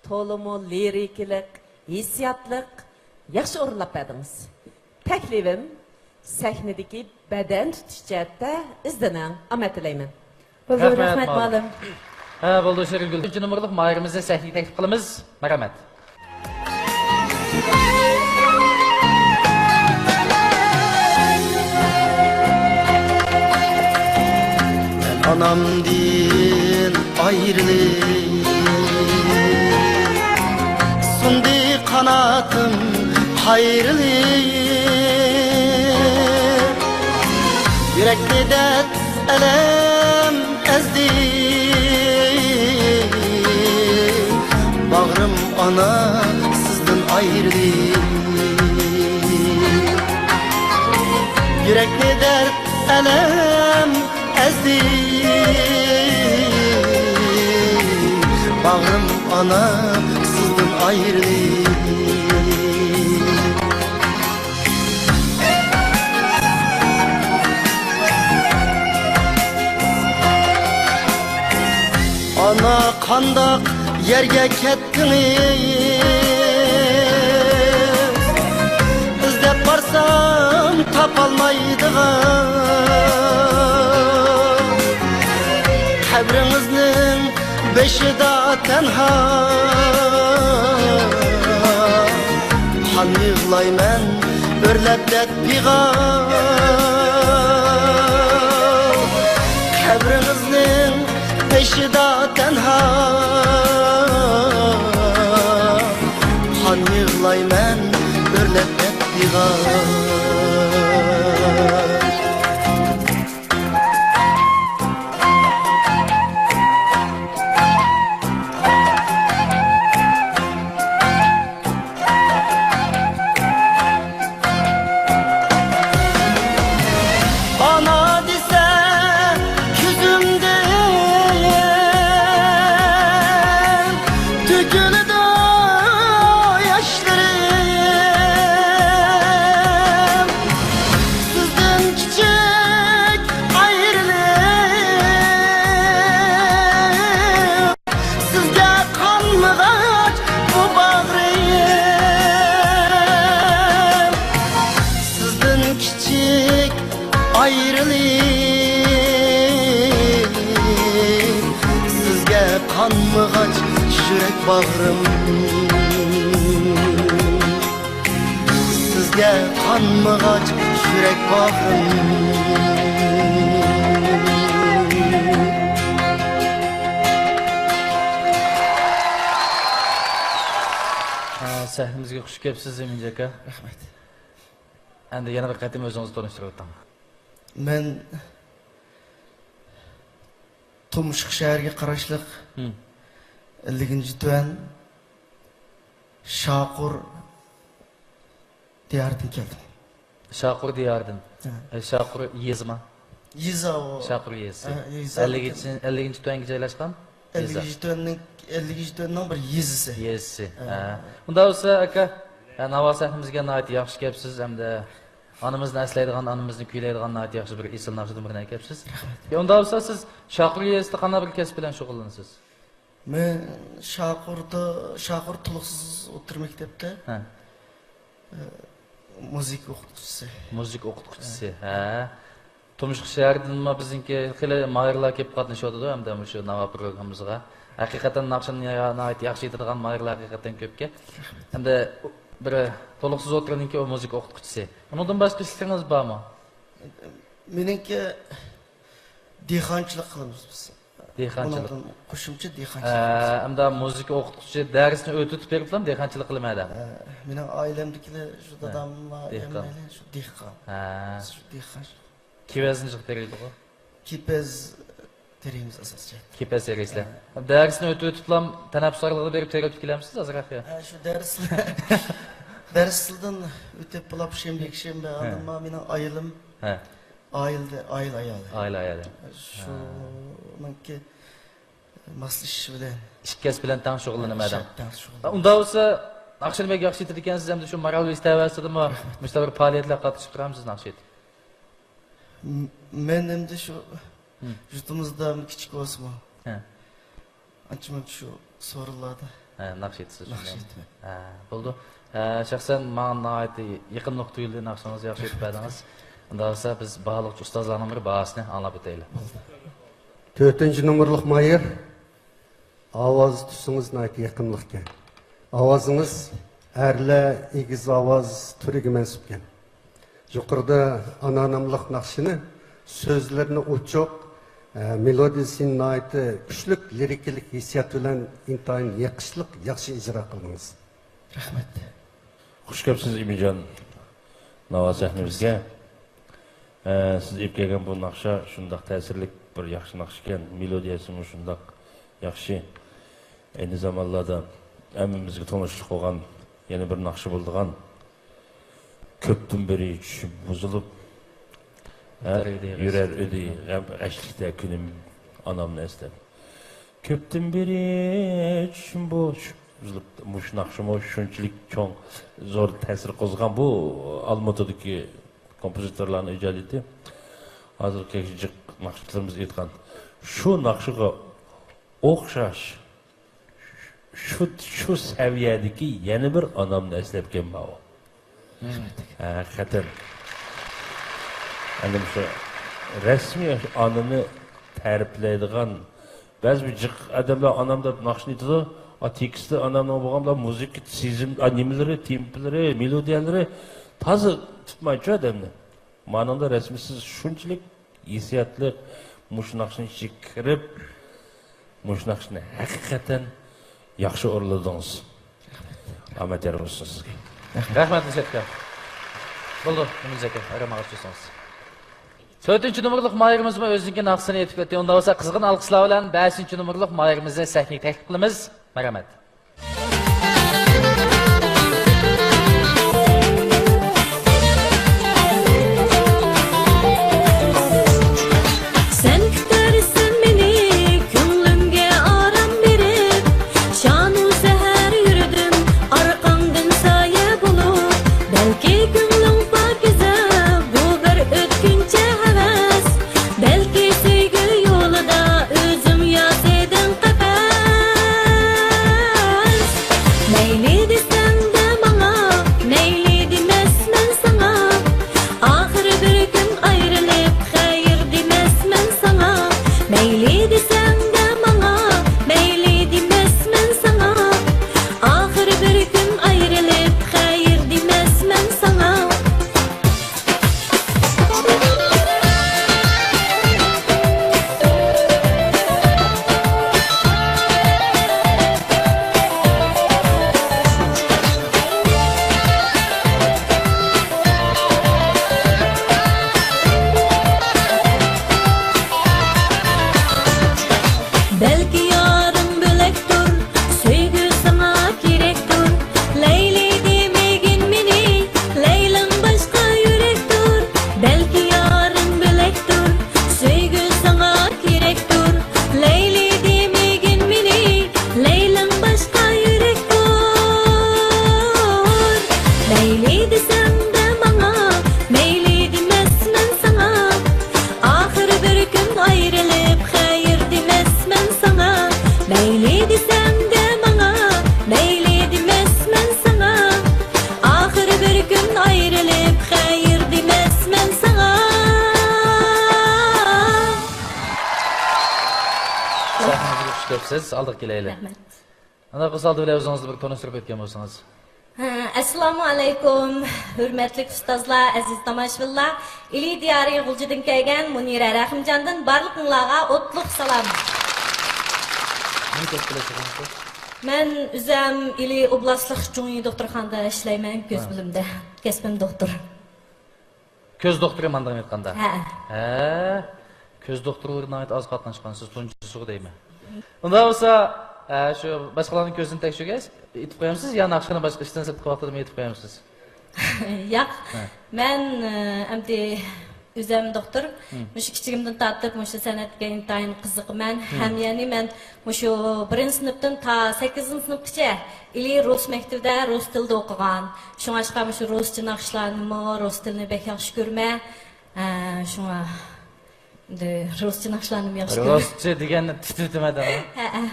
تولىمۇ لىرىكىلىق، ھېسسىياتلىق، ياخشى ئورۇنلاپ بەردىڭىز. تەكلىپىم، سەھنىدىكى بەدەن تۇتۇش جەھەتتە ئىزدىنىڭ. ئامەت تىلەيمەن. بولدى، رەھمەت، رەھمەت، مۇئەللىم. مۇئەللىم. ھە، بولدى، شېرىنگۈل. ئۈچىنچى نومۇرلۇق ماھىرىمىزنى سەھنىگە تەكلىپ قىلىمىز. مەرھەمەت. مەن ئانامدىن ئايرىلىپ، سۇندى قاناتىم قايرىلىپ، يۈرەكنى دەرد ئەلەم ئەزدى، باغرىم ئانا سىزدىن ئايرىلىپ. يۈرەكنى دەرد ئەلەم ئەزدى، باغرىم ئانا سىزدىن ئايرىلىپ. ئانا، قانداق يەرگە كەتتىڭىز؟ ئىزدەپ بارسام تاپالمايدىغان، قەبرىڭىزنىڭ بېشىدا تەنھا، قان يىغلايمەن ئۆرلەپ دەرد پىغان. قەبرىڭىزنىڭ بېشىدا تەنھا، قان يىغلايمەن ئانا دېسە كۆزۈمدىن تۆكۈلىدۇ ياشلىرىم. سىزدىن كىچىك ئايرىلىپ، سىزگە قانمىغاچ بۇ باغرىم. سىزدىن كىچىك ئايرىلىپ، سىزگە قانمىغاچ يۈرەك باغرىم. سىزگە قانمىغاچ يۈرەك باغرىم. ھە، سەھنىمىزگە خۇش كەپسىز، ئىمىنجان ئاكا. رەھمەت. ئەمدى يەنە بىر قېتىم ئۆزىڭىزنى تونۇشتۇرۇۋېتىڭ. مەن تۇمشۇق شەھەرگە قاراشلىق ھىم. ئەللىكىنچى تۈەن شاقۇر دىيارىدىن كەلدىم. شاقۇر دىيارىدىن. ھە. ئە، شاقۇر يېزىما؟ يېزا ئۇ. شاقۇر يېزىسى. ھە، يېزا. ئەللىكىنچى، ئەللىكىنچى تۈەنگە جايلاشقان يېزا. ئەللىكىنچى تۈەننىڭ، ئەللىكىنچى تۈەننىڭ بىر يېزىسى. يېزىسى. ھە. ھە. ئۇنداق بولسا، ئاكا، ھە، ناۋا سەھنىمىزگە ناھايىتى ياخشى كەپسىز ھەمدە ئانىمىزنى ئەسلەيدىغان، ئانىمىزنى كۈيلەيدىغان ناھايىتى ياخشى بىر ئېسىل ناخشىدىن بىرنى ئەكەپسىز. رەھمەت. ئۇنداق بولسا، سىز شاقۇر يېزىسىدا قانداق بىر كەسىپ بىلەن شۇغۇللىنىسىز؟ مەن شاقۇردا، شاقۇر تولۇقسىز ئوتتۇرا مەكتەپتە، ھە. ئە، مۇزىكا ئوقۇتقۇچىسى. مۇزىكا ئوقۇتقۇچىسى، ھە. تۇمشۇق شەھىرىدىنمۇ بىزنىڭكى خېلى ماھىرلار كېلىپ قاتنىشىۋاتىدۇ ھەمدە مۇشۇ ناۋا پروگراممىمىزغا. ھەقىقەتەن ناخشىنى ناھايىتى ياخشى ئېيتىدىغان ماھىرلار ھەقىقەتەن كۆپكەن. ھەمدە بىر تولۇقسىز ئوتتۇرىنىڭكى ئۇ مۇزىكا ئوقۇتقۇچىسى. ئۇنىڭدىن باشقا ئىشلىرىڭىز بارمۇ؟ مېنىڭكى دېھقانچىلىق قىلىمىز بىز. دېھقانچىلىق. بۇنىڭدىن قوشۇمچە دېھقانچىلىق قىلىمىز. ئە، ئەمدى مۇزىكا ئوقۇتقۇچى دەرسنى ئۆتۈۋېتىپ بېرىپلا دېھقانچىلىق قىلىمەن دەپ. ئە، مېنىڭ ئائىلەمدىكىلەر شۇ ھە. داداملار، دېھقان. ھەممەيلەن شۇ دېھقان. ھە. بىز شۇ دېھقان. كېۋەزنى جىق تېرىيدىغۇ؟ كېپەز تېرىيمىز ئاساسىي جەھەتتە. كېپەز تېرىيسىلەر. ھە. دەرسنى ئۆتۈۋېتىپلا تەنەپپۇسخانىغا بېرىپ تېرىۋېتىپ كېلەمسىز ئازراق يا؟ ھە، شۇ دەرس، دەرسلەردىن ئۆتۈپ بولۇپ شەنبە، يەكشەنبە، ھە. ئاندىن مانا مېنىڭ ئايالىم. ھە. ئائىلىدە، ئائىلە ئايالى. ئائىلە ئايالى. شۇنىڭكى ماسلىشىشى بىلەن. ئىككى كەسىپ بىلەن تەڭ شۇغۇللىنىمەن دەڭ. تەڭ شۇغۇللىنىمەن. ئۇنداق بولسا، ناخشىنى بەك ياخشى ئېيتىدىكەنسىز، ھەمدە شۇ مارال ۋېسى تەۋەسىدىمۇ مۇشۇنداق بىر پائالىيەتلەرگە قاتنىشىپ تۇرامسىز ناخشا ئېيتىپ؟ م-، مەن ئەمدى شۇ ھىم. يۇرتىمىزدا كىچىك بولسىمۇ، ھە. ئانچە-مۇنچە شۇ سورۇنلاردا ھە، ناخشا ئېيتىسىز ناخشا شۇنداقمۇ؟ ئېيتىمەن. ھە، بولدى. ھە، شەخسەن ماڭا ناھايىتى يېقىملىق تۇيۇلدى، ناخشىڭىزنى ياخشى ئېيتىپ بەردىڭىز. ئۇنداق بولسا بىز باھالىغۇچى ئۇستازلارنىڭ بىر باھاسىنى ئاڭلاپ ئۆتەيلى. بولدى. تۆتىنچى نومۇرلۇق ماھىر، ئاۋاز تۈسىڭىز ناھايىتى يېقىملىقكەن. ئاۋازىڭىز ئەرلەر ئېگىز ئاۋاز تۈرىگە مەنسۇپكەن. يۇقىرىدا ئانا ناملىق ناخشىنى سۆزلىرىنى ئوچۇق، ئە، مېلودىيىسى ناھايىتى كۈچلۈك لىرىكىلىق ھېسسىيات بىلەن ئىنتايىن يېقىشلىق، ياخشى ئىجرا قىلدىڭىز. رەھمەت. خۇش كەپسىز، ئىمىنجان ناۋا سەھنىمىزگە. ئە، سىز ئېلىپ كەلگەن بۇ ناخشا شۇنداق تەسىرلىك بىر ياخشى ناخشىكەن، مېلودىيەسىمۇ شۇنداق ياخشى. ئەينى زامانلاردا ھەممىمىزگە تونۇشلۇق بولغان يەنە بىر ناخشا بولىدىغان، كۆپتىن بېرى چۈشۈم بۇزۇلۇپ، ھە، يۈرەر ئىدى غەم ئەشلىكتە كۈنۈم ئانامنى ئەسلەپ. كۆپتىن بېرى چۈشۈم بۇ، چۈشۈم بۇزۇلۇپ، مۇشۇ ناخشىمۇ شۇنچىلىك چوڭ، زور تەسىر قوزغىغان بۇ ئالمۇتىدىكى كومپوزىتورلارنىڭ ئىجادىيىتى. ھازىرقى جىق ناخشىچىلىرىمىز ئېيتقان شۇ ناخشىغا ئوخشاش، شۇ، شۇ سەۋىيەدىكى يەنە بىر ئانامنى ئەسلەپ كەلمەۋۇ. ھەقىقەتەن. ئەنە مۇشۇ رەسمىي ئانىنى تەرىپلەيدىغان، بەزى بىر جىق ئادەملەر ئانام دەپ ناخشىنى ئېيتىدۇ. ئا، تېكىستى ئانامنىڭ بولغان بىلەن مۇزىكا سېزىم، ئا، نېمىلىرى، تېمپلىرى، مېلودىيەلىرى تازا تۇتمايدۇ ئادەمنى. مانىڭدا رەسمىي سىز شۇنچىلىك ھېسسىياتلىق مۇشۇ ناخشىنى ئىچىگە كىرىپ، مۇشۇ ناخشىنى ھەقىقەتەن ياخشى ئورۇنلىدىڭىز. ئامەت يار بولسۇن سىزگە. رەھمەت، نىشات ئاكا. بولدى، نېمىزەكە، ئارام ئاغاچ تۇرسىڭىز. تۆتىنچى نومۇرلۇق ماھىرىمىزمۇ ئۆزىنىڭكى ناخشىسىنى ئېيتىپ ئۆتتى. ئۇنداق بولسا، قىزغىن ئالقىشلار بىلەن بەشىنچى نومۇرلۇق ماھىرىمىزنى سەھنىگە تەكلىپ قىلىمىز. مەرھەمەت. سەن كۈتەرسەن مېنى، كۆڭلۈمگە ئارام بېرىپ، شانۇ سەھەر يۈردۈم، ئارقاڭدىن سايە بولۇپ. بەلكى كۆڭلۈڭ پاكىزە، بۇ بىر ئۆتكۈنچى ھەۋەس، بەلكى سۆيگۈ يولىدا ئۆزۈڭ ياسىدىڭ قەپەس. مەيلى دېسەڭدە ماڭا، مەيلى دېمەسمەن ساڭا. ئاخىر بىر كۈن ئايرىلىپ، خەير دېمەسمەن ساڭا. مەيلى دېسەڭدە ماڭا، مەيلى دېمەسمەن ساڭا. ئاخىر بىر كۈن ئايرىلىپ، خەير دېمەسمەن ساڭا. بەلكى يارىڭ بۆلەكتۇر، سۆيگۈ ساڭا كېرەكتۇر. لەيلى دېمىگىن مېنى، لەيلىڭ باشقا يۈرەكتۇر. بەلكى يارىڭ بۆلەكتۇر، سۆيگۈ ساڭا كېرەكتۇر. لەيلى دېمىگىن مېنى، لەيلىڭ باشقا يۈرەكتۇر. مەيلى دېسەڭدە ماڭا، مەيلى دېمەسمەن ساڭا. ئاخىر بىر كۈن ئايرىلىپ، خەير دېمەسمەن ساڭا. مەيلى دېسەڭدە ماڭا، مەيلى دېمەسمەن ساڭا. ئاخىر بىر كۈن ئايرىلىپ، خەير دېمەسمەن ساڭا. سەھنىمىزگە خۇش كەپسىز، ئالدىغا كېلەيلى. رەھمەت. ئانا قىز ئالدى بىلەن ئۆزىڭىزنى بىر تونۇشتۇرۇپ ئۆتكەن بولسىڭىز. ھە، ئەسسالامۇ ئەلەيكۇم، ھۆرمەتلىك ئۇستازلار، ئەزىز تاماشىبىنلار. ئىلى دىيارى غۇلجىدىن كەلگەن مۇنىرە رەھىمجاندىن بارلىقىڭلارغا ئوتلۇق سالام. نېمە كەسىپ بىلەن شۇغۇللىنىسىز؟ مەن ئۆزۈم ئىلى ئوبلاستلىق جۇڭيى دوختۇرخانىدا ئىشلەيمەن، كۆز ھە. بۆلۈمدە. كەسپىم دوختۇر. كۆز دوختۇرى ماندىن ئېيتقاندا. ھە. ھە. كۆز دوختۇرلىرى ناھايىتى ئاز قاتناشقان، سىز تۇنجىسىغۇ دەيمەن. ئۇنداق بولسا، ھە، شۇ باشقىلارنىڭ كۆزىنى تەكشۈرگەچ ئېيتىپ قويامسىز يا ناخشىنى باشقا ئىشتىن سىرتقى ۋاقتىدىمۇ ئېيتىپ قويامسىز؟ ياق. ھە. مەن، ئە، ئەمدى ئۆزۈم دوختۇر، ھىم. مۇشۇ كىچىكىمدىن تارتىپ مۇشۇ سەنئەتكە ئىنتايىن قىزىقىمەن. ھىم. ھەم يەنى مەن مۇشۇ بىرىنچى سىنىپتىن تا سەككىزىنچى سىنىپقىچە ئىلى رۇس مەكتىۋىدە رۇس تىلىدا ئوقۇغان. شۇڭاشقا مۇشۇ رۇسچە ناخشىلارنىمۇ، رۇس تىلىنى بەك ياخشى كۆرىمەن. ھە، شۇڭا ئەمدى رۇسچە ناخشىلارنىمۇ ياخشى كۆرىمەن. رۇسچە دېگەننى تىترىتىمەن دەڭ. ھە، ھە.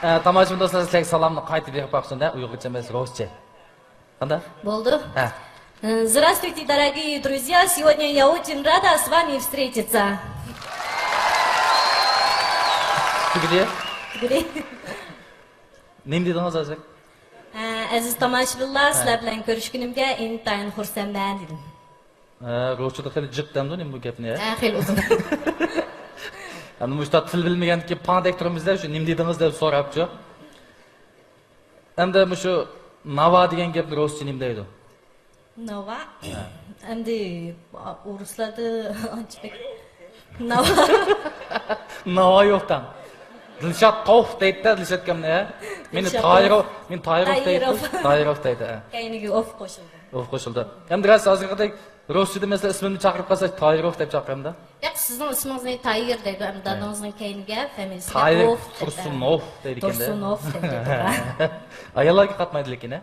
ئە، تاماشىبىن دوستلار، سىلەرگە سالامنى قايتا بېرىپ باقسۇن دە، ئۇيغۇرچە ئەمەس، رۇسچە. قانداق؟ بولدى. ھە. Здравствуйте, дорогие друзья! Сегодня я очень рада с вами встретиться. تۈگىدى. تۈگىدى. نېمە دېدىڭىز ھازىر؟ ئە، ئەزىز تاماشىبىنلار، ھە. سىلەر بىلەن كۆرۈشكىنىمگە ئىنتايىن خۇرسەنمەن دېدىم. ھە، رۇسچىدا خېلى جىق دەمدۇ نېمە بۇ گەپنى، ھە؟ ھە، خېلى ئۇزۇن. ئەمدى مۇشۇنداق تىل بىلمىگەندىكى پاڭدەك تۇرىمىز-دە، شۇ نېمە دېدىڭىز دەپ سوراپچۇ. ئەمدى مۇشۇ ناۋا دېگەن گەپنى رۇسچە نېمە دەيدۇ؟ ناۋا؟ ھە. ئەمدى ئورۇسلاردا ئانچە بەك ناۋا. ناۋا يوق تاڭ. دىلشات توف دەيدۇ-دە، دىلشات ئاكامنى، ھە؟ مېنى دىلشات تايىروف، توف. مېنى تايىروف دەيدۇ. تايىروف. تايىروف دەيدۇ، ھە. كەينىگە ئوف قوشۇلدى. ئوف قوشۇلدى. ئەمدى راست ھازىرقىدەك رۇسچىدا مەسىلەن ئىسمىمنى چاقىرىپ قالسا تايىروف دەپ چاقىرامدا؟ ياق، سىزنىڭ ئىسمىڭىزنى تايىر دەيدۇ، ئەمدى ھە. دادىڭىزنىڭ كەينىگە فامىلىسىگە تايىر ئوف دەيدۇ. تۇرسۇنوف دەيدىكەن-دە. تۇرسۇنوف دەيدۇ. ئاياللارغا قاتمايدۇ لېكىن، ھە؟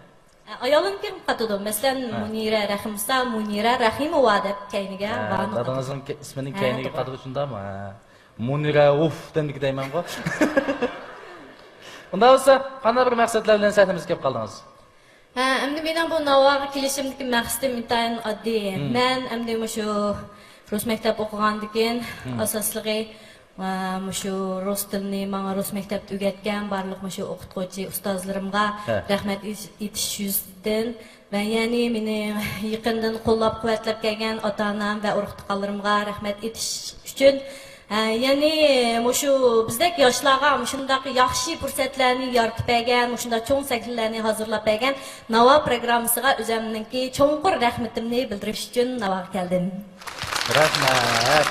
ئايالىمغىمۇ قاتىدۇ. مەسىلەن، ھە. مۇنىرە رەھىم بولسا، مۇنىرە رەھىموۋا دەپ كەينىگە ھە، بارىنى قاتىدۇ. دادىڭىزنىڭ كە-، ئىسمىنىڭ ھە، كەينىگە توغرا. قاتىدۇ، شۇنداقمۇ؟ ھە. مۇنىرە ئۇف دەمدىكى دەيمەنغۇ. ئۇنداق بولسا، قانداق بىر مەقسەتلەر بىلەن سەھنىمىزگە كېلىپ قالدىڭىز؟ ھە، ئەمدى مېنىڭ بۇ ناۋاغا كېلىشىمدىكى مەقسىتىم ئىنتايىن ئاددىي. ھىم. مەن ئەمدى مۇشۇ رۇس مەكتەپ ئوقۇغاندىكىن ھىم. ئاساسلىقى ۋە مۇشۇ رۇس تىلىنى ماڭا رۇس مەكتەپتە ئۆگەتكەن بارلىق مۇشۇ ئوقۇتقۇچى ئۇستازلىرىمغا ھە. رەھمەت ئېيتىش، ئېيتىش يۈزىسىدىن ۋە يەنى مېنى يېقىندىن قوللاپ قۇۋۋەتلەپ كەلگەن ئاتا-ئانام ۋە ئۇرۇق-تۇغقانلىرىمغا رەھمەت ئېيتىش ئۈچۈن، ھە، يەنى مۇشۇ بىزدەك ياشلارغا مۇشۇنداق ياخشى پۇرسەتلەرنى يارىتىپ بەرگەن، مۇشۇنداق چوڭ سەھنىلەرنى ھازىرلاپ بەرگەن ناۋا پروگراممىسىغا ئۆزۈمنىڭكى چوڭقۇر رەھمىتىمنى بىلدۈرۈش ئۈچۈن ناۋاغا كەلدىم. رەھمەت.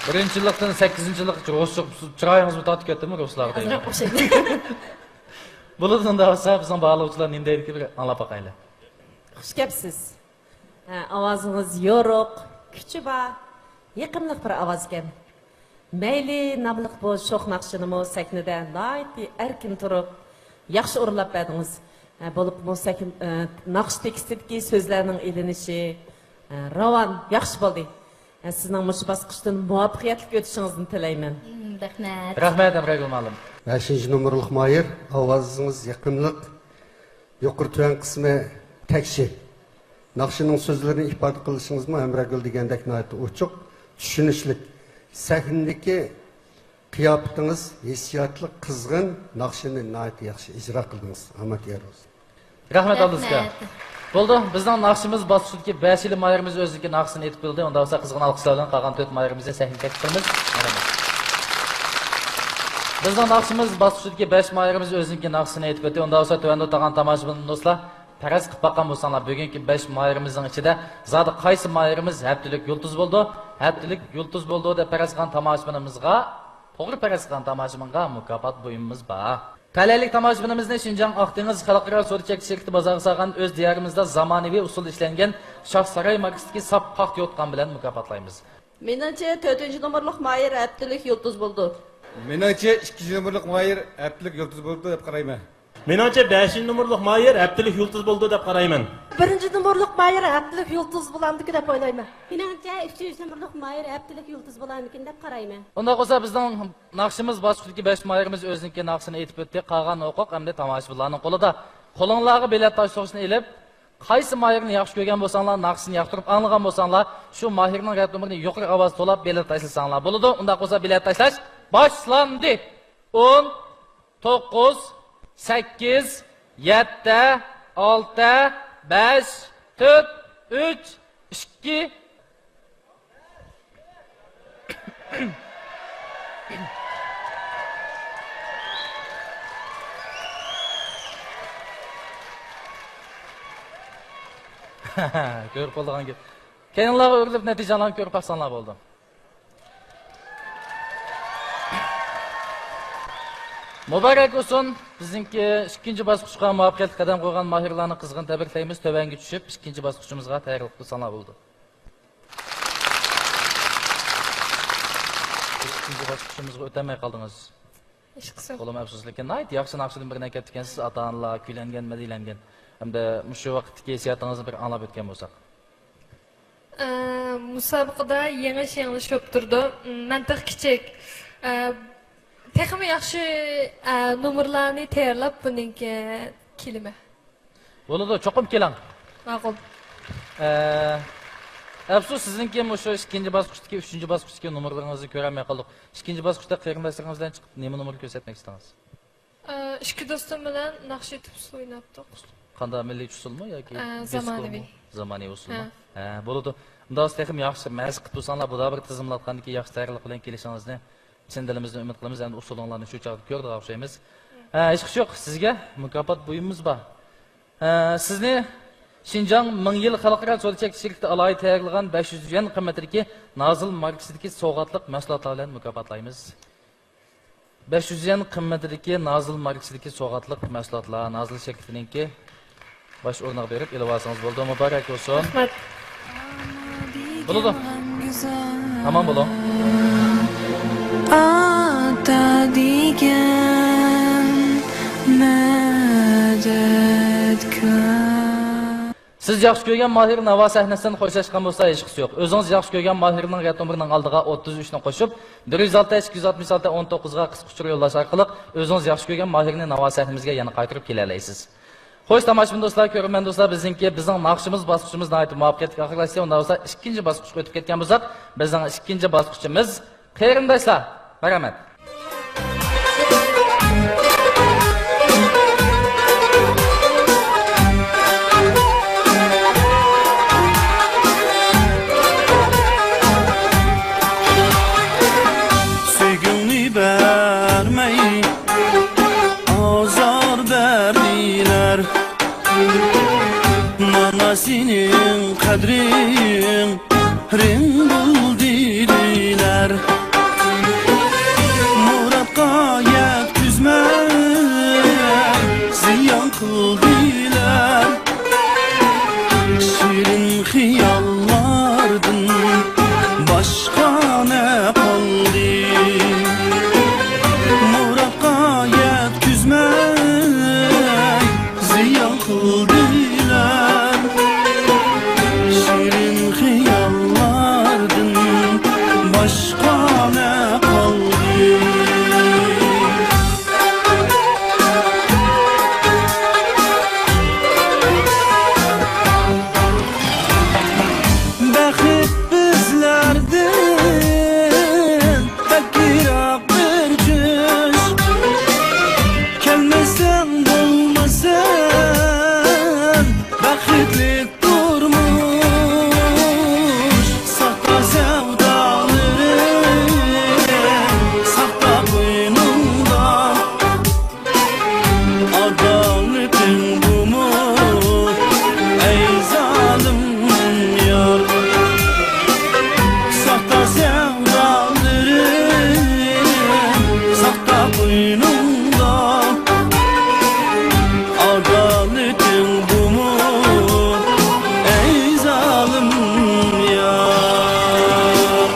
بىرىنچى يىللىقتىن سەككىزىنچى يىللىققىچە رۇسچە چىرايىڭىزمۇ تارتىپ كەتتىمۇ رۇسلارغا دەيمەن. ئازراق ئوخشايدۇ. بولىدۇ، ئۇنداق بولسا بىزنىڭ باھالىغۇچىلار نېمە دەيدىكىن، بىر ئاڭلاپ باقايلى. خۇش كەپسىز. ھە، ئاۋازىڭىز يورۇق، كۈچى بار، يېقىملىق بىر ئاۋاز ئىكەن. مەيلى ناملىق بۇ شوخ ناخشىنىمۇ سەھنىدە ناھايىتى ئەركىن تۇرۇپ، ياخشى ئورۇنلاپ بەردىڭىز. ھە، بولۇپمۇ سەھن-، ئە، ناخشا تېكىستىدىكى سۆزلەرنىڭ ئېلىنىشى، ئە، راۋان، ياخشى بولدى. ھە، سىزنىڭ مۇشۇ باسقۇچتىن مۇۋەپپەقىيەتلىك ئۆتۈشىڭىزنى تىلەيمەن. مم، رەھمەت. رەھمەت، ئەمرەگۈل مۇئەللىم. بەشىنچى نومۇرلۇق ماھىر، ئاۋازىڭىز يېقىملىق. يۇقىرى تۆۋەن قىسمى تەكشى. ناخشىنىڭ سۆزلىرىنى ئىپادە قىلىشىڭىزمۇ ئەمرەگۈل دېگەندەك ناھايىتى ئوچۇق، چۈشىنىشلىك. سەھنىدىكى قىياپىتىڭىز ھېسسىياتلىق، قىزغىن، ناخشىنى ناھايىتى ياخشى ئىجرا قىلدىڭىز. ئامەت يار بولسۇن. رەھمەت، ئابدۇلسىكا. رەھمەت. بولدى، بىزنىڭ ناخشىمىز باسقۇچىدىكى بەشىنچى ماھىرىمىز ئۆزىنىڭكى ناخشىسىنى ئېيتىپ بولدى. ئۇنداق بولسا قىزغىن ئالقىشلار بىلەن قالغان تۆت ماھىرىمىزنى سەھنىگە تەكلىپ قىلىمىز. بىزنىڭ ناخشىمىز باسقۇچىدىكى بەش ماھىرىمىز ئۆزىنىڭكى ناخشىسىنى ئېيتىپ ئۆتتى. ئۇنداق بولسا تۆۋەندە ئولتۇرغان تاماشىبىن دوستلار، پەرەز قىلىپ باققان بولساڭلار، بۈگۈنكى بەش ماھىرىمىزنىڭ ئىچىدە زادى قايسى ماھىرىمىز ھەپتىلىك يۇلتۇز بولىدۇ؟ ھەپتىلىك يۇلتۇز بولىدۇ دەپ پەرەز قىلغان تاماشىبىنىمىزغا، توغرا پەرەز قىلغان تاماشىبىنغا مۇكاپات بۇيۇمىمىز بار. تەلەيلىك تاماشىبىنىمىزنى شىنجاڭ ئاق دېڭىز خەلقئارا سودا چەكلىك شىركىتى بازارغا سالغان ئۆز دىيارىمىزدا زامانىۋى ئۇسۇلدا ئىشلەنگەن شاھ ساراي ماركىسىدىكى ساپ پاختا يوتقان بىلەن مۇكاپاتلايمىز. مېنىڭچە، تۆتىنچى نومۇرلۇق ماھىر ھەپتىلىك يۇلتۇز بولىدۇ. مېنىڭچە، ئىككىنچى نومۇرلۇق ماھىر ھەپتىلىك يۇلتۇز بولىدۇ دەپ قارايمەن. مېنىڭچە، بەشىنچى نومۇرلۇق ماھىر ھەپتىلىك يۇلتۇز بولىدۇ دەپ قارايمەن. بىرىنچى نومۇرلۇق ماھىر ھەپتىلىك يۇلتۇز بولامدىكى دەپ ئويلايمەن. مېنىڭچە، ئۈچىنچى نومۇرلۇق ماھىر ھەپتىلىك يۇلتۇز بولامدىكىن دەپ قارايمەن. ئۇنداق بولسا، بىزنىڭ ناخشىمىز باسقۇچىدىكى بەش ماھىرىمىز ئۆزىنىڭكى ناخشىسىنى ئېيتىپ ئۆتتى. قالغان ھوقۇق ئەمدى تاماشىبىنلارنىڭ قولىدا. قولۇڭلارغا بېلەت تاشلىغۇچنى ئېلىپ، قايسى ماھىرنى ياخشى كۆرگەن بولساڭلار، ناخشىسىنى ياقتۇرۇپ ئاڭلىغان بولساڭلار، شۇ ماھىرنىڭ رەت نومۇرىنى يۇقىرى ئاۋاز توۋلاپ بېلەت تاشلىساڭلار بولىدۇ. ئۇنداق بولسا بېلەت تاشلاش باشلاندى. ئون، توققۇز، سەككىز، يەتتە، ئالتە، بەش، تۆت، ئۈچ، ئىككى، كۆرۈپ بولىدىغان گەپ. كەينىڭلارغا ئۆرۈلۈپ، نەتىجەڭلارنى كۆرۈپ باقساڭلار بولىدۇ. مۇبارەك بولسۇن! بىزنىڭكى ئىككىنچى باسقۇچقا مۇۋەپپەقىيەتلىك قەدەم قويغان ماھىرلارنى قىزغىن تەبرىكلەيمىز. تۆۋەنگە چۈشۈپ، ئىككىنچى باسقۇچىمىزغا تەييارلىق قىلساڭلار بولىدۇ. ئىككىنچى باسقۇچىمىزغا ئۆتەلمەي قالدىڭىز. ھېچقىسى يوق. قولۇم ئەپسۇس، لېكىن ناھايىتى ياخشى ناخشىدىن بىرنى ئەكەپتىكەنسىز. ئاتا-ئانىلار كۈيلەنگەن، مەدھىيەلەنگەن. ھەمدە مۇشۇ ۋاقىتتىكى ھېسسىياتىڭىزنى بىر ئاڭلاپ ئۆتكەن بولساق. ئە، مۇسابىقىدە يېڭىش-يېڭىلىش بولۇپ تۇرىدۇ. مەن تېخى كىچىك. ئە، تېخىمۇ ياخشى، ئە، نومۇرلارنى تەييارلاپ بۇنىڭكى كېلىمەن. بولىدۇ، چوقۇم كېلىڭ. ماقۇل. ئە، ئەپسۇس، سىزنىڭكى مۇشۇ ئىككىنچى باسقۇچتىكى، ئۈچىنچى باسقۇچتىكى نومۇرلىرىڭىزنى كۆرەلمەي قالدۇق. ئىككىنچى باسقۇچتا قېرىنداشلىرىڭىز بىلەن چىقىپ نېمە نومۇر كۆرسەتمەكچىدىڭىز؟ ئە، ئىككى دوستۇم بىلەن ناخشا ئېيتىپ ئۇسسۇل ئويناپتۇق. قانداق، مىللىي ئۇسسۇلمۇ ياكى ئە، دىسكومۇ؟ زامانىۋى. زامانىۋى ئۇسسۇلمۇ؟ ھە. ھە، بولىدۇ. ئۇنداق بولسا تېخىمۇ ياخشى مەشىق قىلىپ تۇرساڭلار، بۇدا بىر تىزىملاتقاندىن كېيىن ياخشى تەييارلىق بىلەن كېلىشىڭىزنى چىن دىلىمىزدىن ئۈمىد قىلىمىز. ئەمدى ئۇسسۇلۇڭلارنى شۇ چاغدا كۆرىدىغان ئوخشايمىز. ھە، ھېچقىسى يوق، سىزگە مۇكاپات بۇيۇمىمىز بار. ھە، سىزنى شىنجاڭ مىڭ يىل خەلقئارا سودا چەكلىك شىركىتى ئالاھىدە تەييارلىغان بەش يۈز يۈەن قىممىتىدىكى نازىل ماركىسىدىكى سوۋغاتلىق مەھسۇلاتلار بىلەن مۇكاپاتلايمىز. بەش يۈز يۈەن قىممىتىدىكى نازىل ماركىسىدىكى سوۋغاتلىق مەھسۇلاتلار، نازىل شىركىتىنىڭكى باش ئورنىغا بېرىپ ئېلىۋالسىڭىز بولىدۇ. مۇبارەك بولسۇن. رەھمەت. بولىدۇ. ئامان بولۇڭ. ئاتا دېگەن مەدەتكار. سىز ياخشى كۆرگەن ماھىر ناۋا سەھنىسىدىن خوشلاشقان بولسا، ھېچقىسى يوق. ئۆزىڭىز ياخشى كۆرگەن ماھىرنىڭ رەت نومۇرىنىڭ ئالدىغا ئوتتۇز ئۈچنى قوشۇپ، بىر يۈز ئالتە، ئىككى يۈز ئاتمىش ئالتە، ئون توققۇزغا قىسقا ئۇچۇر يوللاش ئارقىلىق ئۆزىڭىز ياخشى كۆرگەن ماھىرنى ناۋا سەھنىمىزگە يەنە قايتۇرۇپ كېلەلەيسىز. خوش، تاماشىبىن دوستلار، كۆرۈرمەن دوستلار، بىزنىڭكى، بىزنىڭ ناخشىمىز باسقۇچىمىز ناھايىتى مۇۋەپپەقىيەتلىك ئاخىرلاشتى. ئۇنداق بولسا، ئىككىنچى باسقۇچقا ئۆتۈپ كەتكەن بولساق، بىزنىڭ ئىككىنچى باسقۇچىمىز قېرىنداشلار، مەرھەمەت. دېيىلەر، ماڭا سېنىڭ قەدرىڭ رىڭ بول دېيىلەر. مۇرادقا يەتكۈزمەي زىيان قىل دېيىلەر. شېرىن خىياللاردىن باشقا نە قالدى؟ مۇرادقا يەتكۈزمەي زىيان قىلدىلەر. شېرىن خىياللاردىن باشقا نە قالدى؟ بەخت بىزلەردىن بەك يىراق بىر چۈش. كەلمىسەڭ بولماسەن بەختلىك تۇرمۇش. ساختا سەۋدالىرىم ساختا قوينۇڭدا. ئادالىتىڭ بۇمۇ، ئەي زالىم يار؟ ساختا سەۋدالىرىم ساختا قوينۇڭدا. ئادالىتىڭ بۇمۇ، ئەي زالىم يار؟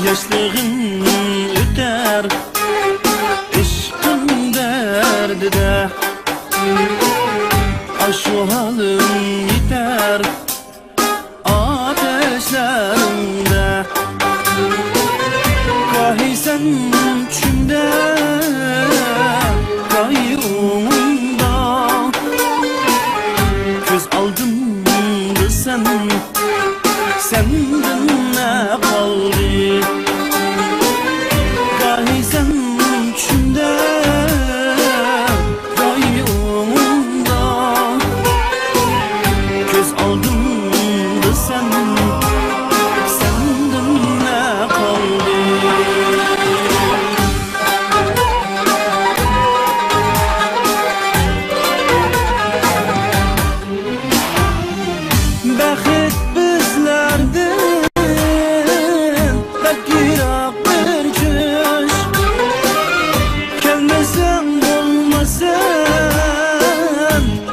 ياشلىقىم ئۆتەر ئىشقىم دەردىدە، ئاشۇ ھالىم يېتەر ئاتەشلەرىڭدە. گاھى سەن چۈشۈمدە، گاھى ئوڭۇمدا. كۆز ئالدىمدا سەن، سەندىن نە قالدى؟ گاھى سەن چۈشۈمدە، گاھى ئوڭۇمدا. كۆز ئالدىمدا سەن، سەندىن نە قالدى؟ بەخت بىزلەردىن بەك يىراق بىر چۈش. كەلمىسەڭ بولماسەن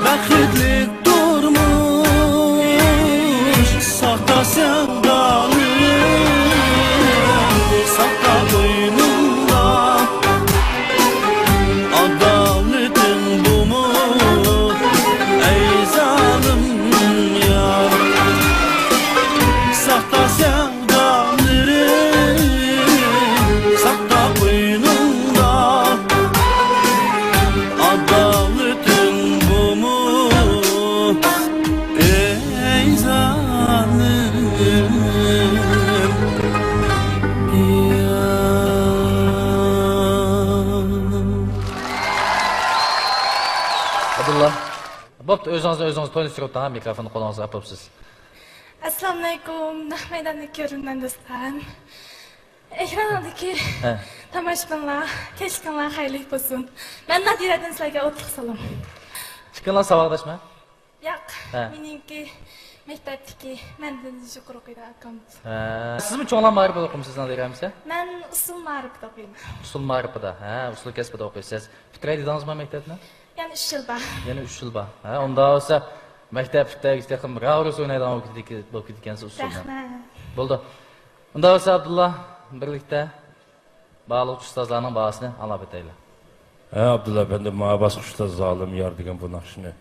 بەختلىك تۇرمۇش. ساختا سەۋدالىرىم ساختا قوينۇڭدا. ئادالىتىڭ بۇمۇ، ئەي زالىم يار؟ ساختا سەۋدالىرىم ساختا قوينۇڭدا. ئادالىتىڭ بۇمۇ، ئەي زالىم يار؟ ئابدۇللا. بوپتۇ، ئۆزىڭىزنى ئۆزىڭىز تونۇشتۇرۇپ، ھە، مىكروفوننى قولىڭىزغا ئاپىرىپسىز. ئەسسالامۇئەلەيكۇم، نەق مەيداندىكى كۆرۈرمەن دوستلار. ئېكران ئالدىدىكى، ھە، تاماشىبىنلار، كەچلىكىڭلار خەيرلىك بولسۇن. مەن نادىرەدىن سىلەرگە ئوتلۇق سالام. ئىككىڭلار ساۋاقداشمۇ؟ ياق، ھە، مېنىڭكى مەكتەپتىكى مەندىن يۇقىرى ئوقۇيدىغان ئاكام. ھە. سىزمۇ چوڭلار مائارىپىدا ئوقۇيمۇسىز، نادىرە ھەمىسە؟ مەن ئۇسسۇل مائارىپىدا ئوقۇيمەن. ئۇسسۇل مائارىپىدا، ھە، ئۇسسۇل كەسپىدە ئوقۇيسىز. پۈتتۈرەي دېدىڭىزمۇ مەكتەپنى؟ يەنە ئۈچ يىل بار. يەنە ئۈچ يىل بار. ھە، ئۇنداق بولسا مەكتەپ پۈتتۈرگۈچە تېخىمۇ راۋۇرۇس ئوينايدىغان بولۇپ كېتىدىكى-، بولۇپ كېتىدىكەنسىز ئۇسسۇلنى. رەھمەت. بولدى. ئۇنداق بولسا ئابدۇللا، بىرلىكتە باھالىغۇچى ئۇستازلارنىڭ باھاسىنى ئاڭلاپ ئۆتەيلى. ھە، ئابدۇللا ئەپەندى، ماۋۇ باسقۇچتا زالىم يار دېگەن بۇ ناخشىنى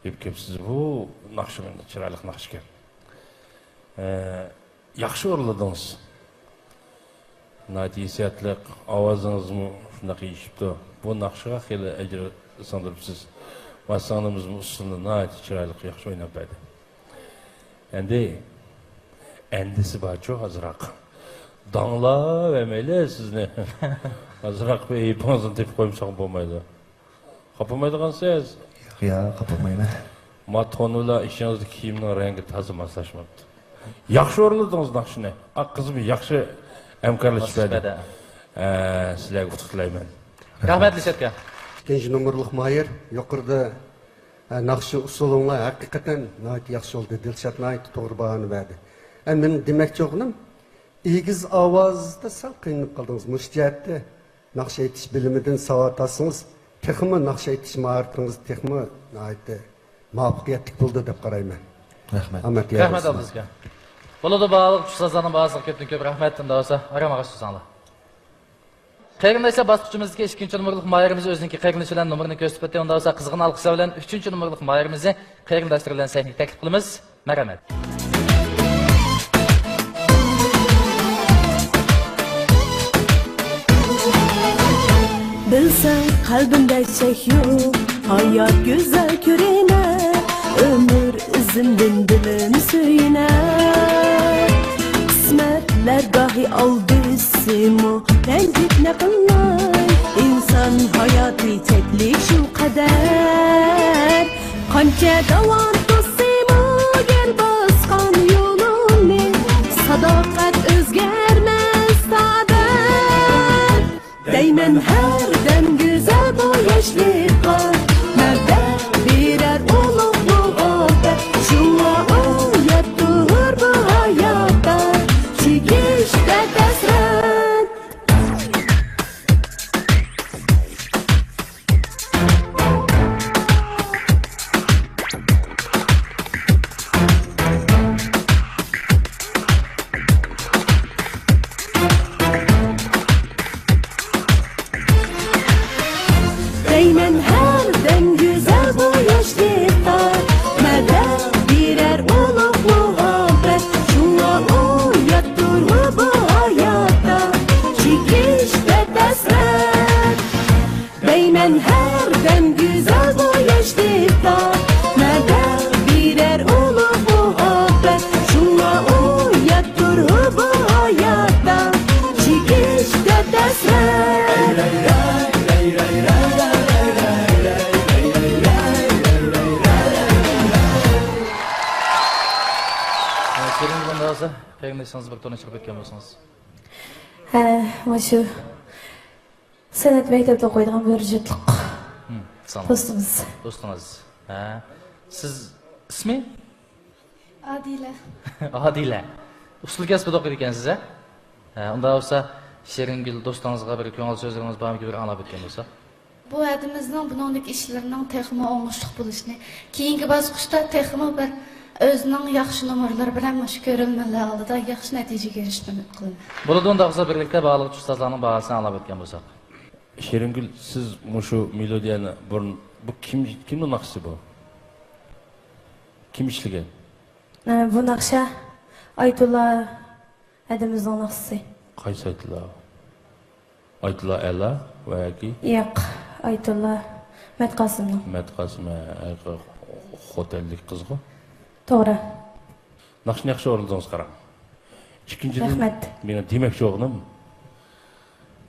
ئېلىپ كېلىپسىز. بۇ ناخشا مەندە چىرايلىق ناخشىكەن. ھە، ياخشى ئورۇنلىدىڭىز. ناھايىتى ھېسسىياتلىق، ئاۋازىڭىزمۇ شۇنداق يېشىپتۇ. بۇ ناخشىغا خېلى ئەجىر سىڭدۈرۈپسىز. ۋە سىڭلىمىزمۇ ئۇسسۇلنى ناھايىتى چىرايلىق، ياخشى ئويناپ بەردى. ئەمدى ئەندىسى بارچۇ ئازراق. داڭلاۋەرمەيلى سىزنى. ئازراق بىر ئەيىبىڭىزنى تېپىپ قويمىساق بولمايدۇ. خاپىمايدىغانسىز؟ ياق، خاپىمايمەن. ما تون بىلەن ئىچىڭىزدىكى كىيىمنىڭ رەڭگى تازا ماسلاشماپتۇ. ياخشى ئورۇنلىدىڭىز ناخشىنى. ئاق قىزمۇ ياخشى ھەمكارلىشىپ بەردى. ھە، سىلەرگە ئۇتۇق تىلەيمەن. رەھمەت، دىلشات ئاكا. ئىككىنچى نومۇرلۇق ماھىر، يۇقىرىدا، ھە، ناخشا ئۇسسۇلۇڭلار ھەقىقەتەن ناھايىتى ياخشى بولدى. دىلشات ناھايىتى توغرا باھانى بەردى. ئەمدى مېنىڭ دېمەكچى بولغىنىم، ئېگىز ئاۋازدا سەل قىينىلىپ قالدىڭىز. مۇشۇ جەھەتتە ناخشا ئېيتىش بىلىمىدىن ساۋات ئالسىڭىز، تېخىمۇ ناخشا ئېيتىش ماھارىتىڭىز تېخىمۇ ناھايىتى مۇۋەپپەقىيەتلىك بولىدۇ دەپ قارايمەن. رەھمەت. ئامەت يار رەھمەت بولسۇن. ئابدۇز ئاكا. بولىدۇ، باھالىق ئۇستازلارنىڭ باھاسىغا كۆپتىن كۆپ رەھمەت. ئۇندا بولسا، ئارام ئاغا سۆزۈڭلار. قېرىنداشلار، باسقۇچىمىزدىكى ئىككىنچى نومۇرلۇق ماھىرىمىز ئۆزىنىڭكى قېرىندىشى بىلەن نومۇرىنى كۆرسىتىپ ئۆتتى. ئۇندا بولسا، قىزغىن ئالقىشلار بىلەن ئۈچىنچى نومۇرلۇق ماھىرىمىزنى قېرىنداشلىرى بىلەن سەھنىگە تەكلىپ قىلىمىز. مەرھەمەت. بىلسەڭ قەلبىمدە چەك يوق، ھايات گۈزەل كۆرۈنە، ئۆمۈر ئىزىمدىن دىلىم سۆيۈنە. قىسمەتلەر گاھى ئالدىسىمۇ، رەنجىتمە قىلماي، ئىنسان ھاياتى چەكلىك شۇ قەدەر. قانچە داۋان توسسىمۇ يەر باسقان يولۇمنى، ساداقەت ئۆزگەرمەس تادەر. دەيمەن ھەردەم گۈزەل بۇ ياشلىققا، مەبلەغ بېرەر ئۇلۇغ مۇھەببەت. شۇڭا ئۇياتتۇر بۇ ھاياتتا چېكىش دەرد ھەسرەت. دەيمەن ھەردەم گۈزەل بۇ ياشلىقتا، مەدەت بېرەر ئۇلۇغ مۇھەببەت. شۇڭا ئۇياتتۇرما بۇ ھاياتتا چېكىش دەرد ھەسرەت. دەيمەن ھەردەم گۈزەل بۇ ياشلىقتا، مەدەت بېرەر ئۇلۇغ مۇھەببەت. شۇڭا ئۇياتتۇر بۇ ھاياتتا چېكىش دەرد ھەسرەت. شېرىن، بۇنداق بولسا، قېرىندىشىڭىز بىر تونۇشتۇرۇپ ئۆتكەن بولسىڭىز. ھە، مۇشۇ سەنئەت مەكتەپتە ئوقۇيدىغان بىر جۈپلۇق. ھىم، سالام. دوستىمىز. دوستىڭىز. ھە. سىز ئىسمى؟ ئادىلە. ئادىلە. ئۇسسۇل كەسپىدە ئوقۇيدىكەنسىز، ھە؟ ھە، ئۇنداق بولسا، شېرىنگۈل دوستىڭىزغا بىر كۆڭۈل سۆزلىرىڭىز بارمىكىن، بىر ئاڭلاپ ئۆتكەن بولسا. بۇ ھەدىمىزنىڭ بۇنىڭدىكى ئىشلىرىنىڭ تېخىمۇ ئوڭۇشلۇق بولۇشىنى، كېيىنكى باسقۇچتا تېخىمۇ بىر ئۆزىنىڭ ياخشى نومۇرلىرى بىلەن مۇشۇ كۆرۈرمەنلەر ئالدىدا ياخشى نەتىجىگە ئېرىشىشىنى ئۈمىد قىلىمەن. بولىدۇ، ئۇنداق بولسا بىرلىكتە باھالىق ئۇستازلارنىڭ باھاسىنى ئاڭلاپ ئۆتكەن بولساق. شېرىنگۈل، سىز مۇشۇ مېلودىيەنى بۇرۇن، بۇ كىم، كىمنىڭ ناخشىسى بۇ؟ كىم ئىشلىگەن؟ ئە، بۇ ناخشا ئايتۇللا ھەدىمىزنىڭ ناخشىسى. قايسى ئايتۇللا؟ ئايتۇللا ئەلا ۋە ياكى؟ ياق، ئايتۇللا مەتقاسىمنىڭ. مەتقاسىم، ھە، ھە، خوتەنلىك قىزغۇ؟ توغرا. ناخشىنى ياخشى ئورۇندىڭىز، قاراڭ. ئىككىنچىدىن، رەھمەت. مېنىڭ دېمەكچى بولغىنىم،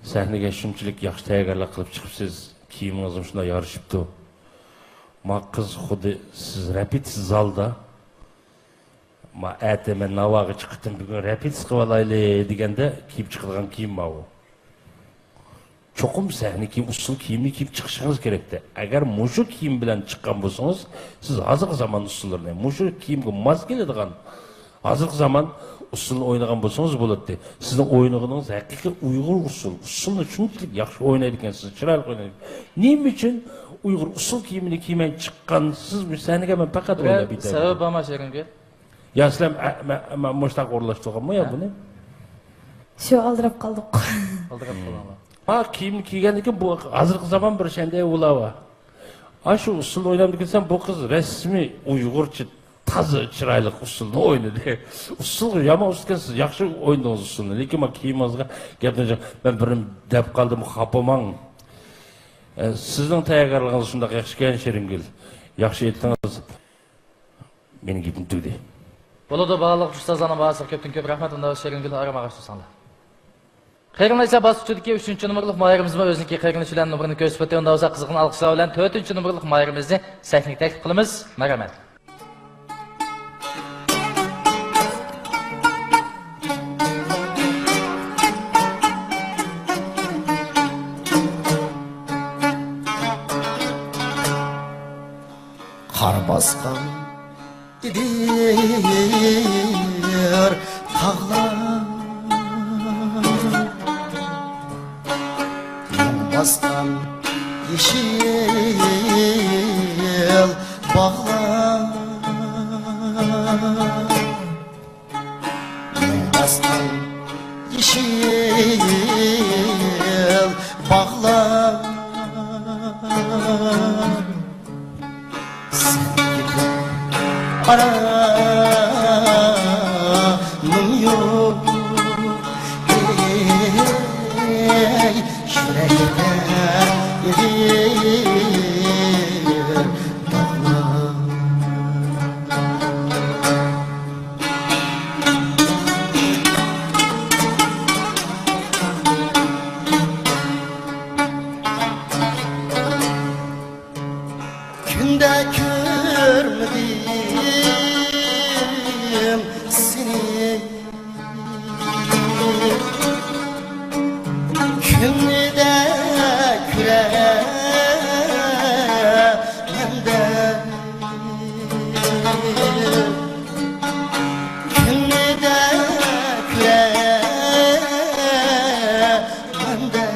سەھنىگە شۇنچىلىك ياخشى تەييارگارلىق قىلىپ چىقىپسىز، كىيىمىڭىزمۇ شۇنداق يارىشىپتۇ. ما قىز خۇددى سىز رېپېتىتسىيە زالدا، ما ئەتە مەن ناۋاغا چىقىتتىم، بۈگۈن رېپېتىتسىيە قىلىۋالايلى دېگەندە كىيىپ چىقىدىغان كىيىم ماۋۇ. چوقۇم سەھنە كىيىم، ئۇسسۇل كىيىمنى كىيىپ چىقىشىڭىز كېرەكتى. ئەگەر مۇشۇ كىيىم بىلەن چىققان بولسىڭىز، سىز ھازىرقى زامان ئۇسسۇللىرىنى، مۇشۇ كىيىمگە ماس كېلىدىغان ھازىرقى زامان ئۇسسۇلنى ئوينىغان بولسىڭىز بولاتتى. سىزنىڭ ئوينىغىنىڭىز ھەقىقىي ئۇيغۇر ئۇسسۇل. ئۇسسۇلنى شۇنچىلىك ياخشى ئوينايدىكەنسىز، چىرايلىق ئوينايدىكەنسىز. نېمە ئۈچۈن ئۇيغۇر ئۇسسۇل كىيىمىنى كىيمەي چىققانسىز بۇ سەھنىگە؟ مەن پەقەت ئويلاپ يېتەلمىدىم. سەۋەب بارمۇ، شېرىنگۈل؟ يا سىلەر، ئە، مە-، مە-، مۇشتاق ئورۇنلاشتۇرغانمۇ يا ھە؟ بۇنى؟ شۇ، ئالدىراپ قالدۇق. ئالدىراپ قالدىڭلار. ھا، كىيىمنى كىيگەندىن كېيىن بۇ ھازىرقى زامان بىر شەندەي ئۇلار بار. ھا، شۇ ئۇسسۇل ئوينامدىكىنسەن، بۇ قىز رەسمىي ئۇيغۇرچە، ئاز چىرايلىق ئۇسسۇلنى ئوينىدى. ئۇسسۇل يامان ئۇسسۇل ئىكەن، سىز ياخشى ئوينىدىڭىز ئۇسسۇلنى. لېكىن مانا كىيىمىڭىزگە گەپنى، مەن بىرنى دەپ قالدىم، خاپىماڭ. ئە، سىزنىڭ تەييارلىقىڭىز شۇنداق ياخشىكەن، شېرىنگۈل. ياخشى ئېيتتىڭىز. مېنىڭ گېپىم تۈگىدى. بولىدۇ، باھالىق ئۇستازلارنىڭ باھاسىغا كۆپتىن كۆپ رەھمەت. ئۇنداق شېرىنگۈل ئارام ئاغاچ تۇرساڭلار. قېرىنداشلار، باسقۇچىدىكى ئۈچىنچى نومۇرلۇق ماھىرىمىزمۇ ئۆزىنىڭكى قېرىندىشى بىلەن نومۇرنى كۆرسىتىپ ئۆتتى. ئۇنداق بولسا قىزغىن ئالقىشلار بىلەن تۆتىنچى نومۇرلۇق ماھىرىمىزنى سەھنىگە تەكلىپ قىلىمىز. مەرھەمەت. قار باسقان ئېدىر تاغلار، مۇڭ باسقان يېشىل باغلار. مەن باسقان يېشىل باغلار، سەن كېتىپ ئارامىم يوق. ئەي، يۈرەكتە ئېغىر كۈندە كۆرمىدىم سېنى، كۈندە كۆرەمەندە. كۈندە كۆرەمەندە.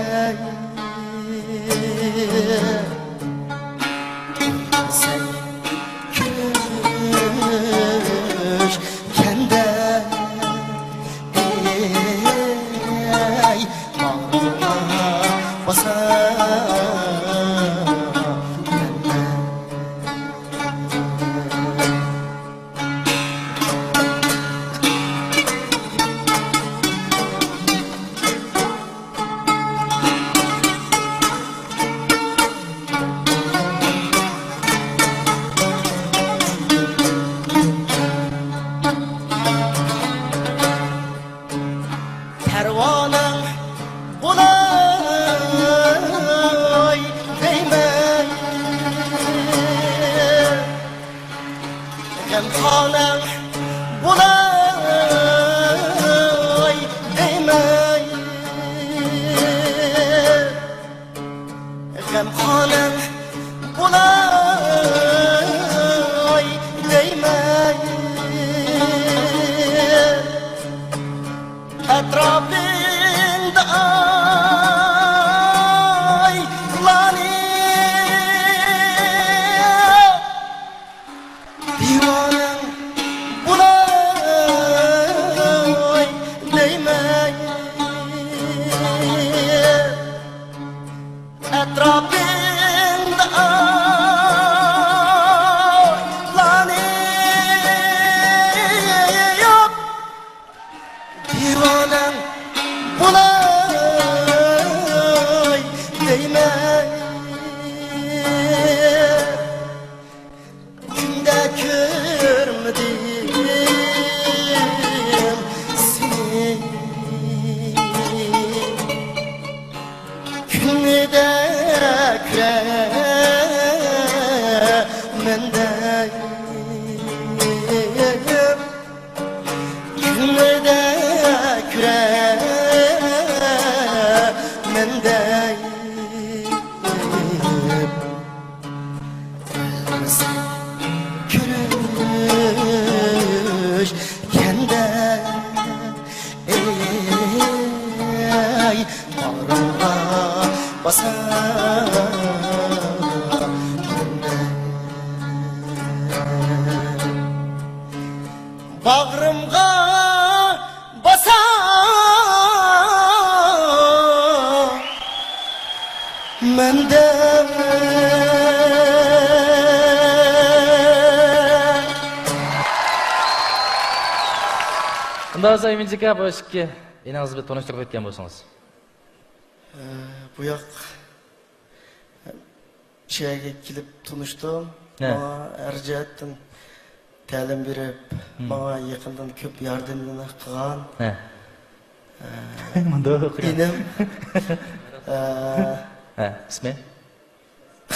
سەن كۆرۈشكەندە، ئەي، باغرىمغا باسامەن. پەرۋانەڭ بولاي دەيمەن، غەمخانەڭ بولاي دەيمەن. غەمخانەم بولاي دەيمەن، ئەتراپىمدا ئايلانىپ. دىۋانەم بولاي دەيمەن، ئەتراپىمدا ئايلانىپ. دىۋانەم بولاي دەيمەن. كۈندە كۆرمىدىم سېنى، كۈندە كۆرەمەندە، كۈندە كۆرەمەندە. كۆرۈشكەندە، ئەي، باغرىمغا باسامەن. باغرىمغا باسامەندە. ئۇنداق بولسا ئىمىنجىكا، بۇ ئىككى ئىنىڭىزنى بىر تونۇشتۇرۇپ ئۆتكەن بولسىڭىز. ئە، بۇ ياق، شۇ يەرگە كېلىپ تونۇشتۇم. ھە. ماڭا ھەر جەھەتتىن تەلىم بېرىپ، ماڭا يېقىندىن كۆپ ياردەملەرنى قىلغان، ھە. ئە، مۇنداق ئىنىم، ئە، ھە، ئىسمى؟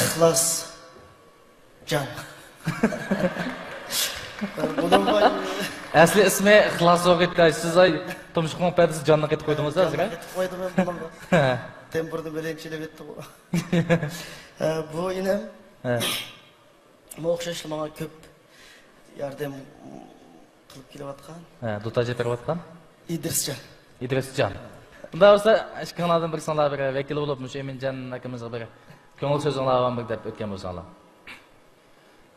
ئىخلاسجان. بۇنىڭغا ئەسلى ئىسمى ئىخلاس بولغىيتتى. سىز ئاي تۇمشۇقنىڭ پەدىسى جاننى قېتىپ قويدىڭىز ھازىر، ھە؟ جاننى قېتىپ قويدۇم مەن بۇنىڭغا. ھە. تېمبۇرنى بىلەن چېلىۋەتتى بۇ. ھە، بۇ ئىنىم. ھە. بۇ ئوخشاشلا ماڭا كۆپ ياردەم قىلىپ كېلىۋاتقان. ھە، دوتاج بېرىۋاتقان. ئىدرىسجان. ئىدرىسجان. ئۇنداق بولسا، ئىككىڭلارنىڭ بىرسىڭلار بىر ۋەكىل بولۇپ، مۇشۇ ئىمىنجان ئاكىمىزغا بىر كۆڭۈل سۆزۈڭلار بار بىر دەپ ئۆتكەن بولساڭلار.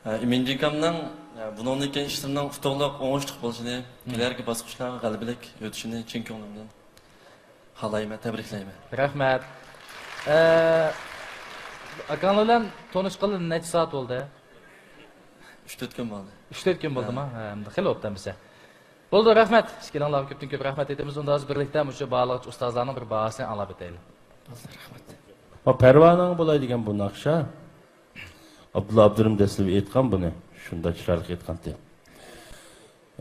ھە، ئىمىنجان ئاكامنىڭ، ھە، بۇنىڭدىن كېيىن ئىشلىرىنىڭ ئۇتۇقلۇق، ئوڭۇشلۇق بولۇشىنى، كېلەركى باسقۇچلارغا غەلىبىلىك ئۆتۈشىنى چىن كۆڭلۈمدىن خالايمەن، تەبرىكلەيمەن. رەھمەت. ئە، ئاكاڭلار بىلەن تونۇشقىلى نەچچە سائەت بولدى؟ ئۈچ تۆت كۈن بولدى. ئۈچ تۆت كۈن بولدىما؟ ھە. ھە، خېلى بوپتۇ ئەمىسە. بولدى، رەھمەت. ئىككىلىڭلارغا كۆپتىن كۆپ رەھمەت ئېيتىمىز. ئۇنداق بولسا بىرلىكتە مۇشۇ بارلىق ئۇستازلارنىڭ بىر باھاسىنى ئاڭلاپ ئۆتەيلى. بولدى، رەھمەت. ما پەرۋانەڭ بولاي دېگەن بۇ ناخشا. ئابدۇللا ئابدۇرېھىم دەسلىپى ئېيتقان بۇنى. شۇنداق چىرايلىق ئېيتقانتى.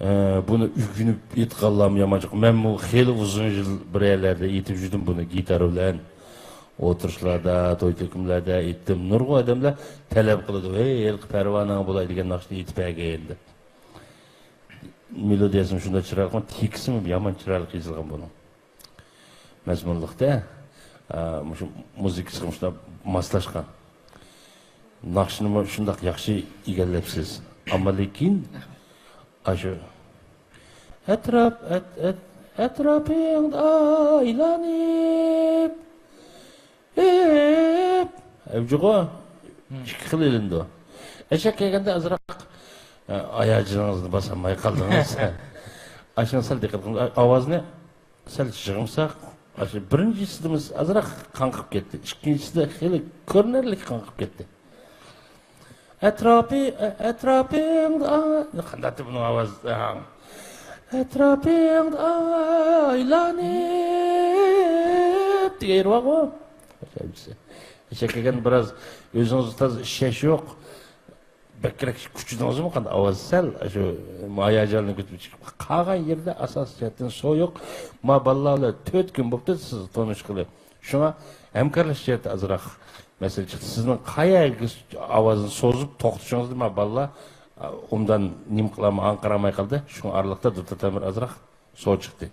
ئە، بۇنى ئۆگىنىپ ئېيتقانلارمۇ يامان جىق. مەنمۇ خېلى ئۇزۇن يىل بىر يەرلەردە ئېيتىپ يۈردۈم بۇنى، گىتار بىلەن. ئولتۇرۇشلاردا، توي تۆكۈملەردە ئېيتتىم. نۇرغۇن ئادەملەر تەلەپ قىلىدۇ، «ھەي، ھېلىقى پەرۋانەڭ بولاي دېگەن ناخشىنى ئېيتىپ بەرگىن» دەپ. مېلودىيەسىمۇ شۇنداق چىرايلىق، تېكىستىمۇ يامان چىرايلىق يېزىلغان بۇنىڭ. مەزمۇنلۇقتا، ئە، مۇشۇ مۇزىكىسىغا مۇشۇنداق ماسلاشقان. ناخشىنىمۇ شۇنداق ياخشى ئىگىلەپسىز. ئەمما لېكىن، ئاشۇ ئەتراپ، ئەت-، ئەت-، ئەتراپىڭدا ئايلانىپ، ئېپ، ئەۋجىغۇ، ئىككى خىل ئېلىنىدۇ. ئەشەك كەلگەندە ئازراق، ئە، ئاياجىنىڭىزنى باسالماي قالدىڭىز. ئاشۇنى سەل دىققەت قىلىڭ. ئاۋازنى سەل يىغمىساق، ئاشۇ بىرىنچىسىدىمۇ ئازراق قاڭقىپ كەتتى. ئىككىنچىسىدە خېلى كۆرۈنەرلىك قاڭقىپ كەتتى. ئەتراپى، ئە-، ئەتراپىڭدا، قانداقتى بۇنىڭ ئاۋازى؟ ھا. ئەتراپىڭدا ئايلانىپ دېگەن يېرى بارغۇ. ئەشەك كەلگەن بىراز ئۆزىڭىزگە تازا ئىشەنچ يوق. بەكرەك كۈچىدىڭىزمۇ قانداق ئاۋاز سەل شۇ ھاياجاننى كۆتۈرۈپ چىقىپ قالغان يېرىدە ئاساسىي جەھەتتىن سو يوق. ما بالىلار بىلەن تۆت كۈن بوپتۇ سىز تونۇشقىلى. شۇڭا ھەمكارلىشىش جەھەتتە ئازراق مەسىلە چىقتى. سىزنىڭ قايەرگە ئاۋازنى سوزۇپ توختىشىڭىزنى ما بالىلار ئوبدان نېمە قىلالماي، ئاڭقىرالماي قالدى. شۇڭا ئارىلىقتا دۇتار تەمىر ئازراق سو چىقتى.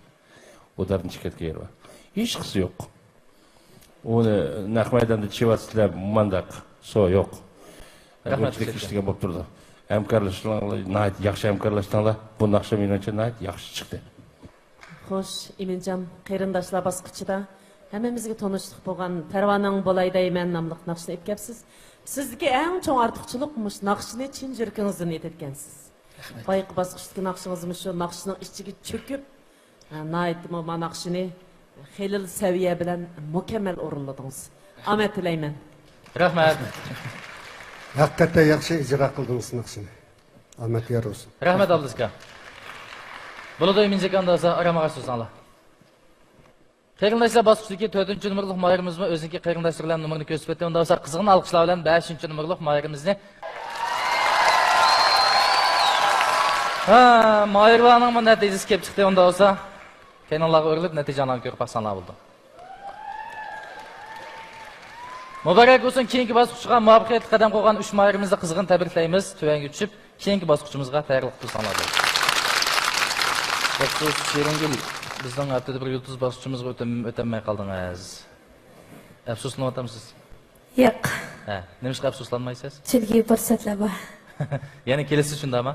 ئۇ تەرەپتىن چىقىۋەتكەن يېرى بار. ھېچقىسى يوق. ئۇنى نەق مەيداندا چېۋەتسىلەر مانداق سو يوق. رەھمەت، بۇ چىقىپ كېتىشتىكەن بولۇپ تۇرىدۇ. ھەمكارلىشىڭلار ناھايىتى ياخشى ھەمكارلاشتىڭلار. بۇ ناخشا مېنىڭچە ناھايىتى ياخشى چىقتى. خوش، ئىمىنجان قېرىنداشلار باسقۇچىدا ھەممىمىزگە تونۇشلۇق بولغان پەرۋانەڭ بولاي دەيمەن ناملىق ناخشىنى ئېيتىپ كەپسىز. سىزدىكى ئەڭ چوڭ ئارتۇقچىلىق مۇشۇ ناخشىنى چىن يۈرىكىڭىزدىن ئېيتىۋەتكەنسىز. رەھمەت. بايىقى باسقۇچتىكى ناخشىڭىزمۇ شۇ ناخشىنىڭ ئىچىگە چۆكۈپ، ھە، ناھايىتىمۇ ما ناخشىنى خېلىلا سەۋىيە بىلەن مۇكەممەل ئورۇنلىدىڭىز. ئامەت تىلەيمەن. رەھمەت. ھەقىقەتەن ياخشى ئىجرا قىلدىڭىز ناخشىنى. ئامەت يار بولسۇن. رەھمەت، ئابدۇزكا. بولىدۇ، ئىمىنجىكا ئاندىسا ئارام ئاغاچ سۆزۈڭلار. قېرىنداشلار، باسقۇچتىكى تۆتىنچى نومۇرلۇق ماھىرىمىزمۇ ئۆزىنىڭكى قېرىنداشلىرى بىلەن نومۇرنى كۆرسىتىپ ئۆتتى. ئۇنداق بولسا، قىزغىن ئالقىشلار بىلەن بەشىنچى نومۇرلۇق ماھىرىمىزنى. ھە، ماھىرلارنىڭمۇ نەتىجىسى كېلىپ چىقتى. ئۇنداق بولسا، كەينىڭلارغا ئۆرۈلۈپ، نەتىجەڭلارنى كۆرۈپ باقساڭلار بولىدۇ. مۇبارەك بولسۇن! كېيىنكى باسقۇچقا مۇۋەپپەقىيەتلىك قەدەم قويغان ئۈچ ماھىرىمىزنى قىزغىن تەبرىكلەيمىز. تۆۋەنگە چۈشۈپ، كېيىنكى باسقۇچىمىزغا تەييارلىق قىلساڭلار بولىدۇ. ئەپسۇس، شېرىنگۈل، بىزنىڭ ھەپتىدە بىر يۇلتۇز باسقۇچىمىزغا ئۆتەم-، ئۆتەلمەي قالدىڭىز. ئەپسۇسلىنىۋاتامسىز؟ ياق. ھە، نېمىشقا ئەپسۇسلانمايسىز؟ چۈنكى پۇرسەتلەر بار. يەنە كېلىسىز، شۇنداقمۇ؟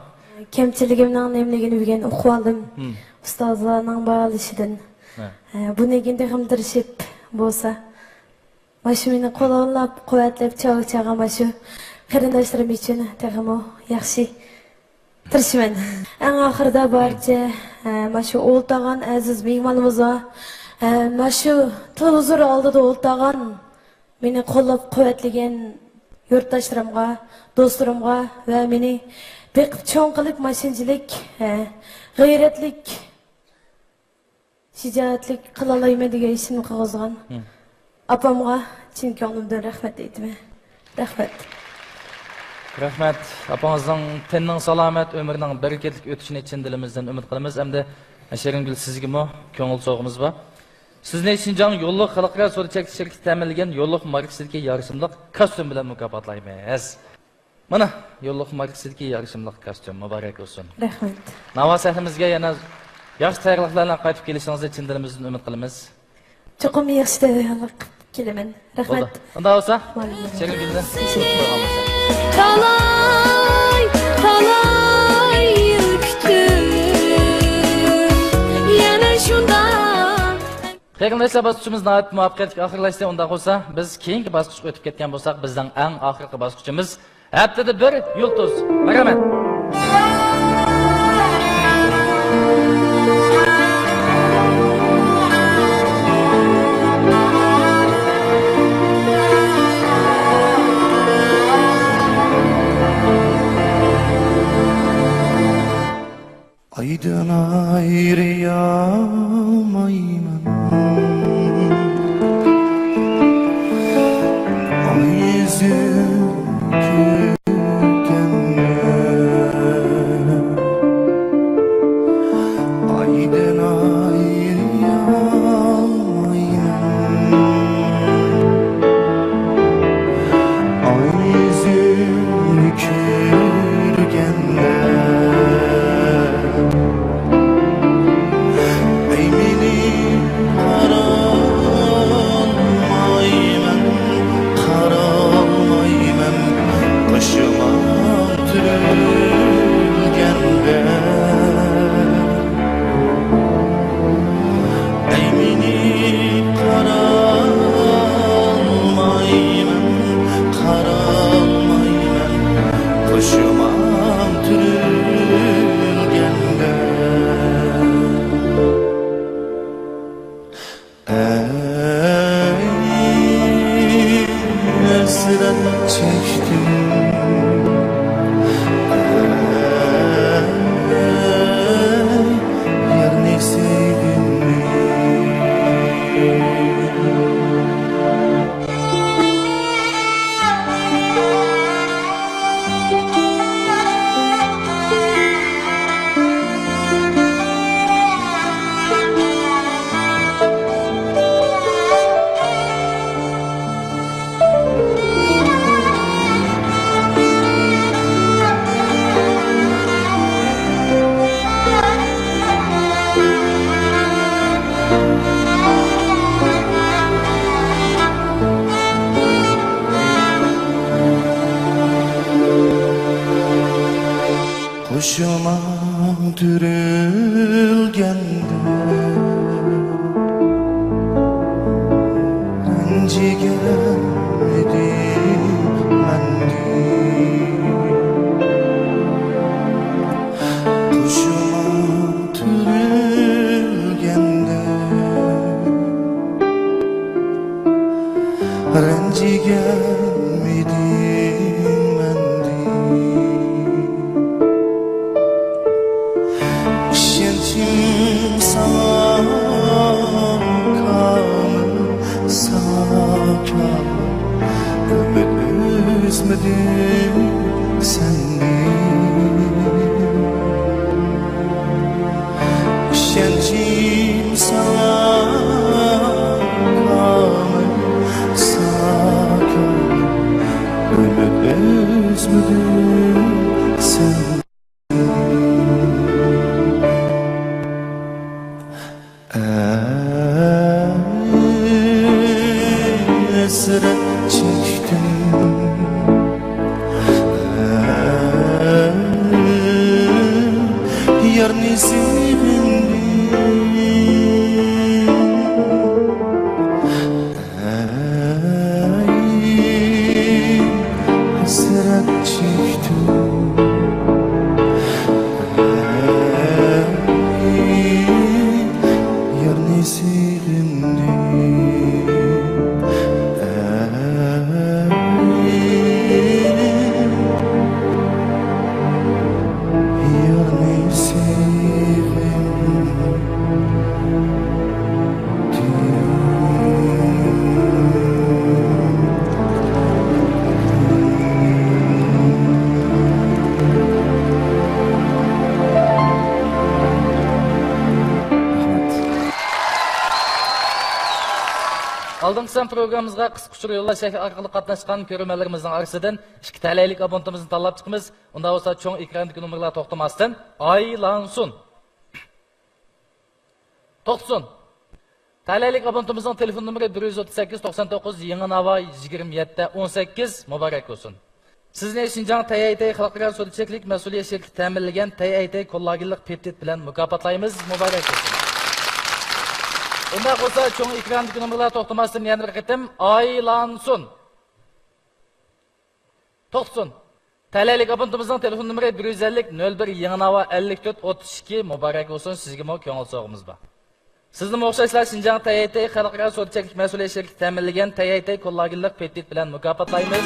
كەمچىلىكىمنىڭ نېمىلىكىنى بۈگۈن ئۇقۇۋالدىم. ھىم. ئۇستازلارنىڭ باھالىشىدىن. ھە. ھە، بۇنىڭدىن كېيىن تېخىمۇ تىرىشىپ بولسا، مانا شۇ مېنى قوللاپ، قۇۋۋەتلەپ چاغ-، چاغان مانا شۇ قېرىنداشلىرىم ئۈچۈن تېخىمۇ ياخشى تىرىشىمەن. ئەڭ ئاخىرىدا بارچە، ھە، مانا شۇ ئولتۇرغان ئەزىز مېھمانلىرىمىزغا، ھە، مانا شۇ تېلېۋىزور ئالدىدا ئولتۇرغان، مېنى قوللاپ قۇۋۋەتلىگەن يۇرتداشلىرىمغا، دوستلىرىمغا ۋە مېنى بېقىپ چوڭ قىلىپ ماشىنىچىلىك، ھە، غەيرەتلىك شىجائەتلىك قىلالايمەن دېگەن ئىشىمنى قىلغۇزغان ئاپامغا چىن كۆڭلۈمدىن رەھمەت ئېيتىمەن. رەھمەت. رەھمەت. ئاپىڭىزنىڭ تېنىنىڭ سالامەت، ئۆمرىنىڭ بەرىكەتلىك ئۆتۈشىنى چىن دىلىمىزدىن ئۈمىد قىلىمىز. ئەمدى شېرىنگۈل، سىزگىمۇ كۆڭۈل سوۋغىمىز بار. سىزنى شىنجاڭ يوللۇق خەلقئارا سودا چەكلىك شىركىتى تەمىنلىگەن يوللۇق ماركىسىدىكى يارىشىملىق كاستيۇم بىلەن مۇكاپاتلايمىز. مانا، يوللۇق ماركىسىدىكى يارىشىملىق كاستيۇم مۇبارەك بولسۇن. رەھمەت. ناۋا سەھنىمىزگە يەنە ياخشى تەييارلىقلار بىلەن قايتىپ كېلىشىڭىزنى چىن دىلىمىزدىن ئۈمىد قىلىمىز. چوقۇم ياخشى تەييارلىق قىلىپ كېلىمەن. بولدى. رەھمەت. ئۇنداق بولسا، مانا. شېرىنگۈلنى قويغان بولسا. تالاي، تالاي يىل كۈتۈپ، يەنە شۇنداق. قېرىنداشلار، باسقۇچىمىز ناھايىتى مۇۋەپپەقىيەتلىك ئاخىرلاشتى. ئۇنداق بولسا، بىز كېيىنكى باسقۇچقا ئۆتۈپ كەتكەن بولساق، بىزنىڭ ئەڭ ئاخىرقى باسقۇچىمىز ھەپتىدە بىر يۇلتۇز. مەرھەمەت. ئايدىن ئايرىيالمايمەن ئاي يۈزىنى كۆرگەندە. ئايدىن ئايرىيالمايمەن ئاي يۈزىنى كۆرگەندە. ئەي مېنى قارالمايمەن، قارالمايمەن، قوشۇماڭ تۈرۈلگەندە. ئەي مېنى قارالمايمەن، قارالمايمەن، قوشۇماڭ تۈرۈلگەندە. ئەي ھەسرەت چەكتىم، ئەي يارنى سۆيدۈم. قوشۇماڭ تۈرۈلگەندە، رەنجىگەن ئىدىم مەندىن. قوشۇماڭ تۈرۈلگەندە، رەنجىگەنمىدىڭ مەندىن؟ ئىشەنچىم ساڭا كامىل، ساڭا كامىل، ئۈمىد ئۈزمىدىم سەندىن. ئىشەنچىم ساڭا كامىل، ساڭا كامىل، ئۈمىد ئۈزمىدىم سەن. ئەي ھەسرەت چەكتىم، ئەي يارنى سېغىندىم. ئەي ھەسرەت چەكتىم، ئالدىنقى سان پروگراممىمىزغا قىسقا ئۇچۇر يوللاش شەكلى ئارقىلىق قاتناشقان كۆرۈرمەنلىرىمىزنىڭ ئارىسىدىن ئىككى تەلەيلىك ئابونتىمىزنى تاللاپ چىقىمىز. ئۇنداق بولسا، چوڭ ئېكراندىكى نومۇرلار توختىماستىن ئايلانسۇن. توختىسۇن. تەلەيلىك ئابونتىمىزنىڭ تېلېفون نومۇرى بىر يۈز ئوتتۇز سەككىز، توقسان توققۇز، يېڭى ناۋا، يىگىرمە يەتتە، ئون سەككىز، مۇبارەك بولسۇن. سىزنى شىنجاڭ تەيئەيتەي خەلقئارا سودا چەكلىك مەسئۇلىيەت شىركىتى تەمىنلىگەن تەيئەيتەي كوللاگېنلىق پېپتىد بىلەن مۇكاپاتلايمىز. مۇبارەك بولسۇن. ئۇنداق بولسا، چوڭ ئېكراندىكى نومۇرلار توختىماستىن يەنە بىر قېتىم ئايلانسۇن. توختىسۇن. تەلەيلىك ئابونتىمىزنىڭ تېلېفون نومۇرى بىر يۈز ئەللىك، نۆل بىر، يېڭى ناۋا، ئەللىك تۆت، ئوتتۇز ئىككى، مۇبارەك بولسۇن، سىزگىمۇ كۆڭۈل سوۋغىمىز بار. سىزنىمۇ ئوخشاشلا شىنجاڭ تەيئەيتەي خەلقئارا سودا چەكلىك مەسئۇلىيەت شىركىتى تەمىنلىگەن تەيئەيتەي كوللاگېنلىق پېپتىد بىلەن مۇكاپاتلايمىز.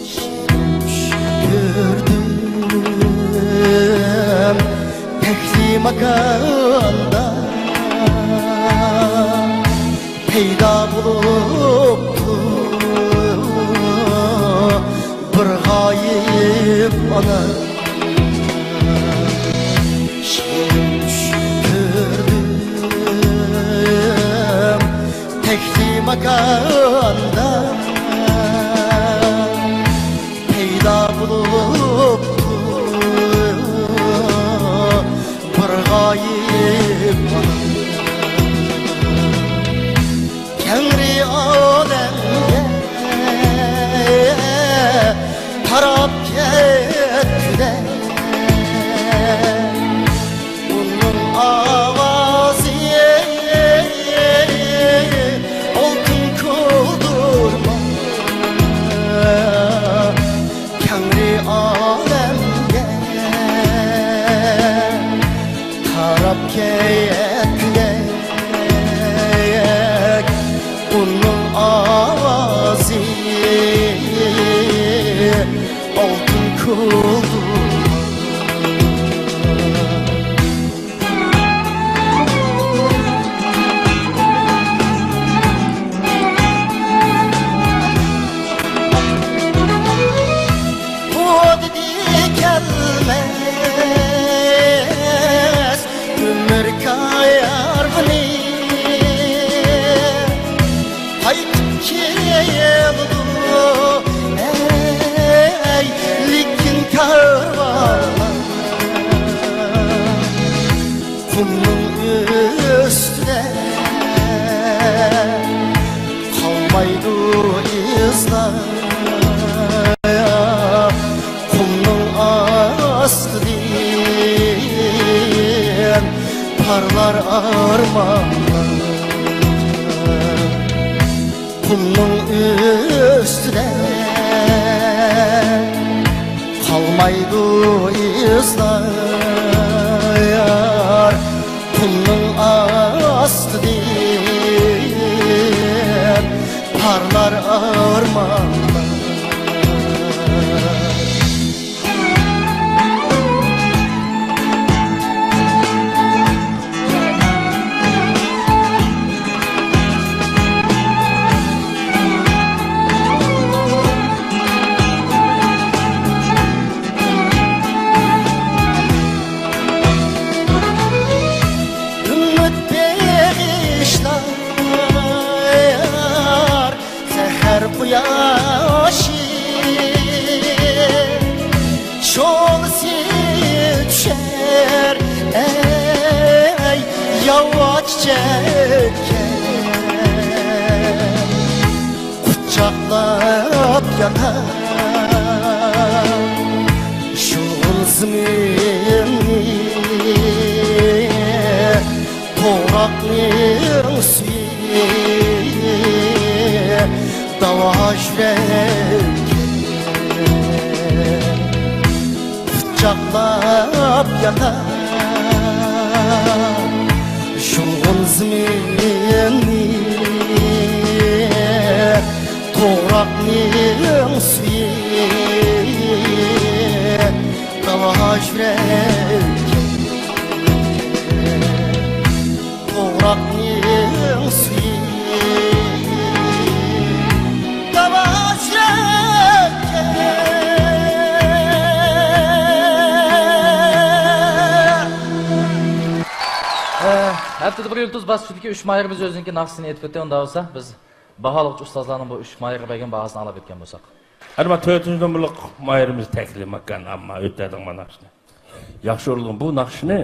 چۈش كۆردۈم تەكلىماكاندا، پەيدا بولۇپتۇ بىر غايىب ئانا. چۈش كۆردۈم تەكلىماكاندا، پەيدا بولۇپتۇ بىر غايىب ئانا. كەڭرى ئالەمگە تاراپ كەتكۈدەك، ئۇنىڭ ئاۋازى ئالتۇن كولدۇرما، كەڭرى ئالەمگە تاراپ كەتكۈدەك، ئۇنىڭ ئاۋازى ئالتۇن كولدۇرما. ئۇ دېدى كەلمەس ئۆمۈر كارۋىنى، قايتىپ كېلىدۇ، ئەي، لېكىن كارۋانلار. قۇمنىڭ ئۈستىدە قالمايدۇ ئىزلار، قۇمنىڭ ئاستىدىن پارلار ئارمانلار. قۇمنىڭ ئۈستىدە قالمايدۇ ئىزلار، قۇمنىڭ ئاستىدىن پارلار ئارمانلار. ئۈمىد بېغىشلار سەھەر قۇياشى، شولىسى چۈشەر، ئەي، ياۋا چېچەككە قۇچاقلاپ ياتار شۇلغۇن زېمىننى، توغراقنىڭ سۈيى داۋا يۈرەككە قۇچاقلاپ ياتار شۇلغۇن زېمىننى، توغراقنىڭ سۈيى داۋا يۈرەككە. توغراقنىڭ سۈيى داۋا يۈرەك. تەدبىر يۇلتۇز باسقۇچىدىكى ئۈچ ماھىرىمىز ئۆزىنىڭكى ناخشىسىنى ئېيتىپ ئۆتتى. ئۇنداق بولسا، بىز باھالىغۇچى ئۇستازلارنىڭ بۇ ئۈچ ماھىرغا بەرگەن باھاسىنى ئاڭلاپ ئۆتكەن بولساق. ئەمما تۆتىنچى نومۇرلۇق ماھىرىمىز تەكلىماكان، ئەمما ئۆتەدىڭ مانا شۇنى. ياخشى ئۇرۇلغان بۇ ناخشىنى